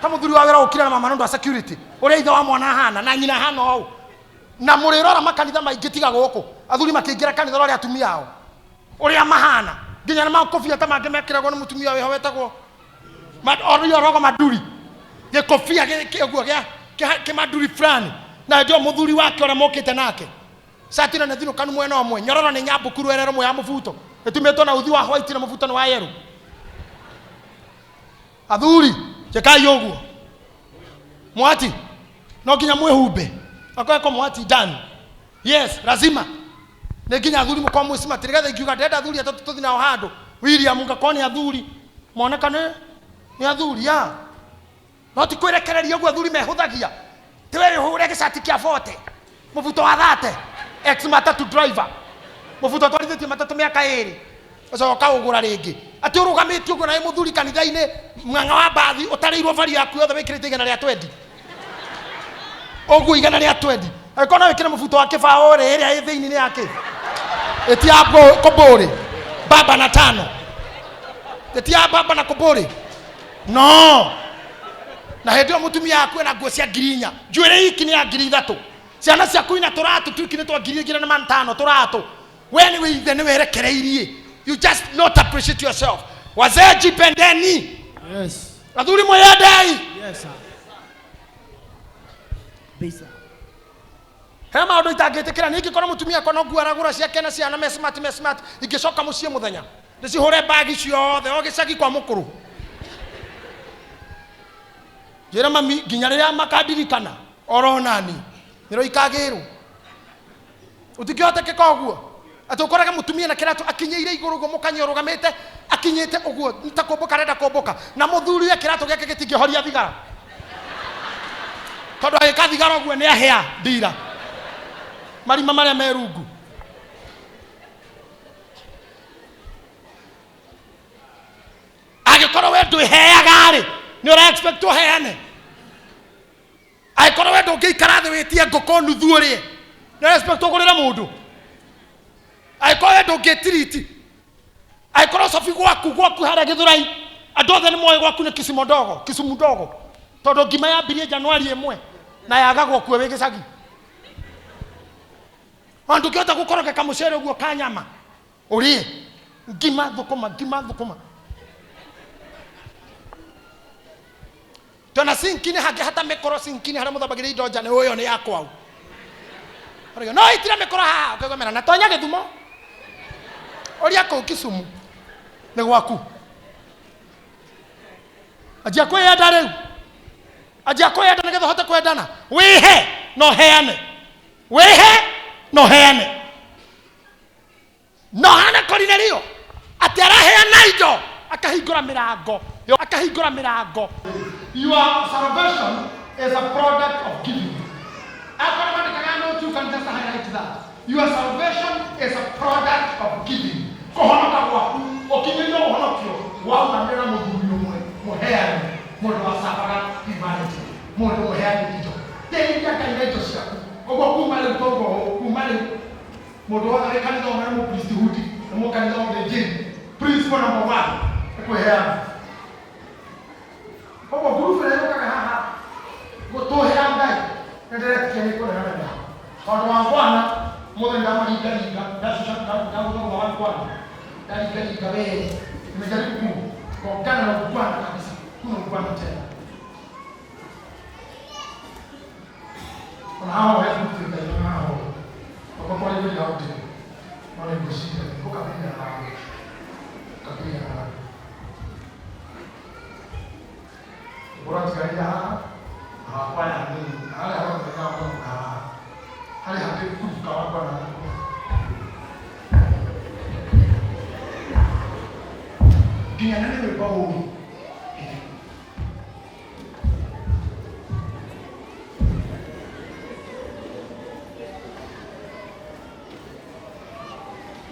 ta mũthuri wa wĩra ũkire na mama nĩ ũndũ wa security, ũrĩa ithe wa mwana ahana na nyina ahana ũũ. Na mũrĩrora makanitha maingĩ tiga gũkũ, athuri makĩingĩra kanitha ũrĩa atumia ao ũrĩa mahana, nginya na makobia ta mangĩ mekĩragwo nĩ mũtumia wĩho wetagwo orio rogo maduri, gĩkobia ũguo gĩa kĩmaduri fulani, na ndio mũthuri wake ũrĩa mokĩte nake, cati na nĩ mwena ũmwe, nyororo nĩ nyambũku rwere rũmwe ya mũbuto ĩtumĩtwo na uthi wa white na mũbuto nĩ wa yellow. Athuri, njĩkai ũguo. Mwati no nginya mwĩhumbe akoreko mwati done. Yes, lazima nĩ nginya athuri mũkorwo mwĩ smart, nĩgetha ingiuga ndĩrenda athuri atatũ tũthiĩ nao handũ, William ngakorwo nĩ athuri moneka nĩ athuri ya no ti kwĩrekereria ũguo athuri mehũthagia, ti we wĩhũre gĩcati kĩa 40, mũbuto wa 30, ex matatu driver, mũbuto twarithĩtie matatũ mĩaka ĩrĩ, ũcoka ũkaũgũra rĩngĩ, atĩ ũrũgamĩtie ũguo na wĩ mũthuri kanitha-inĩ, ng'ang'a wa mbathi ũtarĩirwo bari yaku yothe, wĩkĩrĩte 120 ũguo, 120. Angĩkorwo no wĩkĩre mũbuto wa kĩbaũ rĩ, ĩrĩa ĩ thĩinĩ nĩ yakĩ? Ĩti ya kũmbũrĩ baba na tano, ĩti ya baba na kũmbũrĩ no. Na hĩndĩ ĩyo mũtumia aku ena nguo cia 4,000, njuĩrĩ iki nĩ ya 3,000, ciana ciaku ina tũratũ twiki nĩ twa 2,500 tũratũ. We nĩ wĩithe nĩ werekereirie. You just not appreciate yourself. Wazee, jipendeni. Yes. Athuri, mwĩyendei. Yes, sir. Bisa. He maũndũ itangĩtĩkĩra. Ningĩkorwo mũtumia akwa no nguo aragũra ciake na ciana me smart, me smart, ingĩcoka mũciĩ mũthenya ndĩcihũre bagi ciothe o gĩcagi kwa mũkũrũ, njĩre mami nginya rĩrĩa makandirikana oro nani nĩro ikagĩrwo. Ũtingĩhotekeka ũguo atĩ ũkorage mũtumia na kĩratũ akinyĩire igũrũ ũguo, mũkanyia ũrũgamĩte. Akinyĩte ũguo ta kũmbũka arenda kũmbũka na mũthuri we kĩratũ gĩake gĩtingĩhoria thigara tondũ agĩka thigara ũguo nĩ ahĩa ndira marima marĩa me rungu. Angĩkorwo we ndwĩheaga rĩ, nĩ ũra expect ũheane. Angĩkorwo we ndũngĩikara thĩ wĩtie ngũkũ nuthu ũrĩe, nĩ ũra expect ũgũrĩre mũndũ. Angĩkorwo we ndũngĩtiriti, angĩkorwo cobi gwaku gwaku harĩa Gĩthũrai andũ othe nĩ moĩ gwaku nĩ Kisumu ndogo, Kisumu ndogo, tondũ ngima yambirie Januari ĩmwe na yagagwo kuo wĩ gĩcagi. Ona ndũngĩhota gũkoroga kamũcere ũguo ka nyama ũrĩe ngima thũkũma, ngima thũkũma. Tona sinki-inĩ hangĩhata mĩkoro sinki-inĩ harĩa mũthambagĩria indo nja nĩ ũyũ nĩ ya kwau. Ũrauga, no itire mĩkoro haha ũkegomera na tonya Gĩthumo ũria kũu Kisumu nĩ gwaku. Anjia kwĩyenda rĩu, anjia kwĩyenda nĩgetha ũhote kwendana. Wĩhe na ũheane, wĩhe na ũheane. No hana Korinelio atĩ araheana indo akahingũra mĩrango, akahingũra mĩrango. Your salvation is a product of giving. Akorwo mandĩkaga note, you can just highlight that. Your salvation is a product of giving. Kũhonoka gwaku, ũkinyĩrio ũhonokio waumanire na mũthuri ũmwe mũheani, mũndũ wacabaga humanity, mũndũ mũheani indo. Teithia Ngai na indo ciaku. Ũguo kuma rĩu twauga ũũ, kuma rĩu mũndũ wothe wĩ kanitha ũmwe nĩ mũpriesthood, nĩ mũkanitha wa ũthĩnjĩri. Principle number 1 nĩ kwĩheana. Koguo ngurubu ĩrĩa yũkaga haha gũtũhĩra Ngai nĩ ndĩretĩkia nĩ kũregana nayo. Tondũ wa Bwana mũthĩ ndamaringaringa, ndacuca ndagũthagũtha wa Bwana, ndaringaringa wee, nimejaribu kugongana na ungwana kabisa, kuna ungwana tena. Ona haha ũhe ngurubu Ngai ona haha ũhe. Okorwo kwa igũrũ ya ũndĩ, no nĩ ngwĩciria ũkambĩrĩria na handũ, ũkambĩrĩria na handũ. Ũratigarĩria haha, hakwa ya nini, harĩa hothe ndamũka haha. Harĩa hakĩrĩ kurubuka wakwa na hakwa. Nginya na nĩ rwĩmbo ũĩ.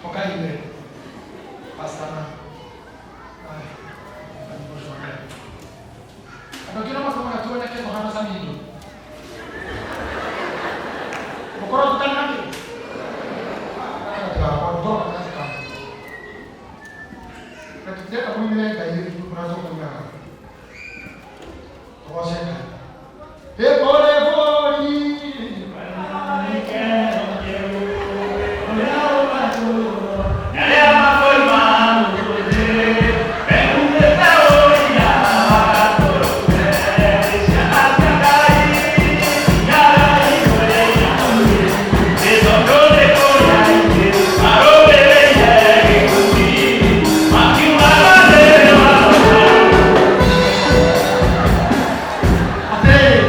Ũkaigue pastor na andũ angĩ no matũmaga tuoneke tũhana Samido. Gũkorwo tũtarĩ na kĩ gatagatĩ gakwa ngoro gatagatĩ kanyu. Na tũtirenda mũinĩre Ngai ũrĩa tũkũinaga. Tũgoce Ngai. Ĩkũrĩ bũrũri Atĩrĩrĩ,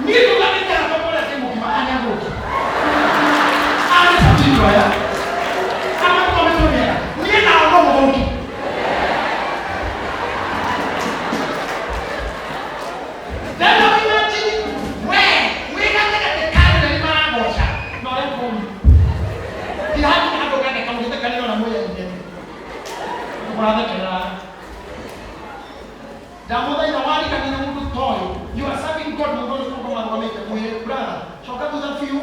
niĩ ndũgamĩte haha kũrĩa ndĩ mũgima arĩa athũki. Arĩa athũki aya. Arĩa mathometwo mĩega. Niĩ nao no mũthũki. Then you imagine we wĩ gatagatĩ ka andũ erĩ maragoca na ũrĩa kũũru. Tirahakinya handũ ũgatheka mũgĩthekanĩra ona mwĩyaine. Mũrathekerera. Ndamũthaitha warigania na mũndũ ta ũyũ, you are serving God, mũndũ ũyũ kũrũgama arũgamĩte, mwĩre brother, coka thutha biũ,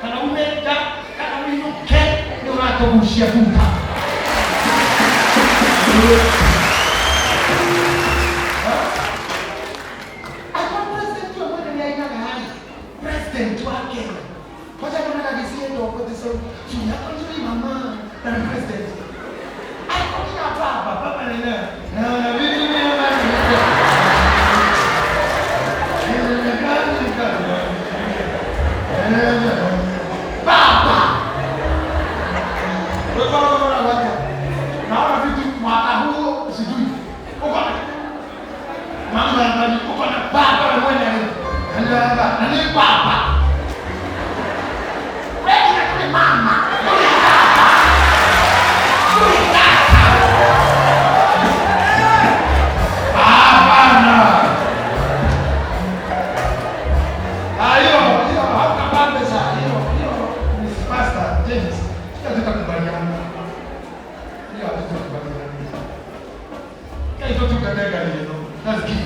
kana ume nja, kana ũinũke, nĩ ũratũgucia thutha. Angĩkorwo president we mwene nĩ ainaga rĩ, president wa Kenya, kwanza nyonaga gĩciendo kwete so, sura yako nzuri mama, na ni president. Alikuwa kina baba, baba ni nani? Na mimi ni baba. Naona vitu mwaka huu sijui. Uko na mama ya uko na baba wewe mwenyewe. Na ni baba. Wewe ni mama. Ni baba. Ni baba. Hatutakubaliana. Hiyo hatutakubaliana. Kai tutungate ngai ĩno. Let's give.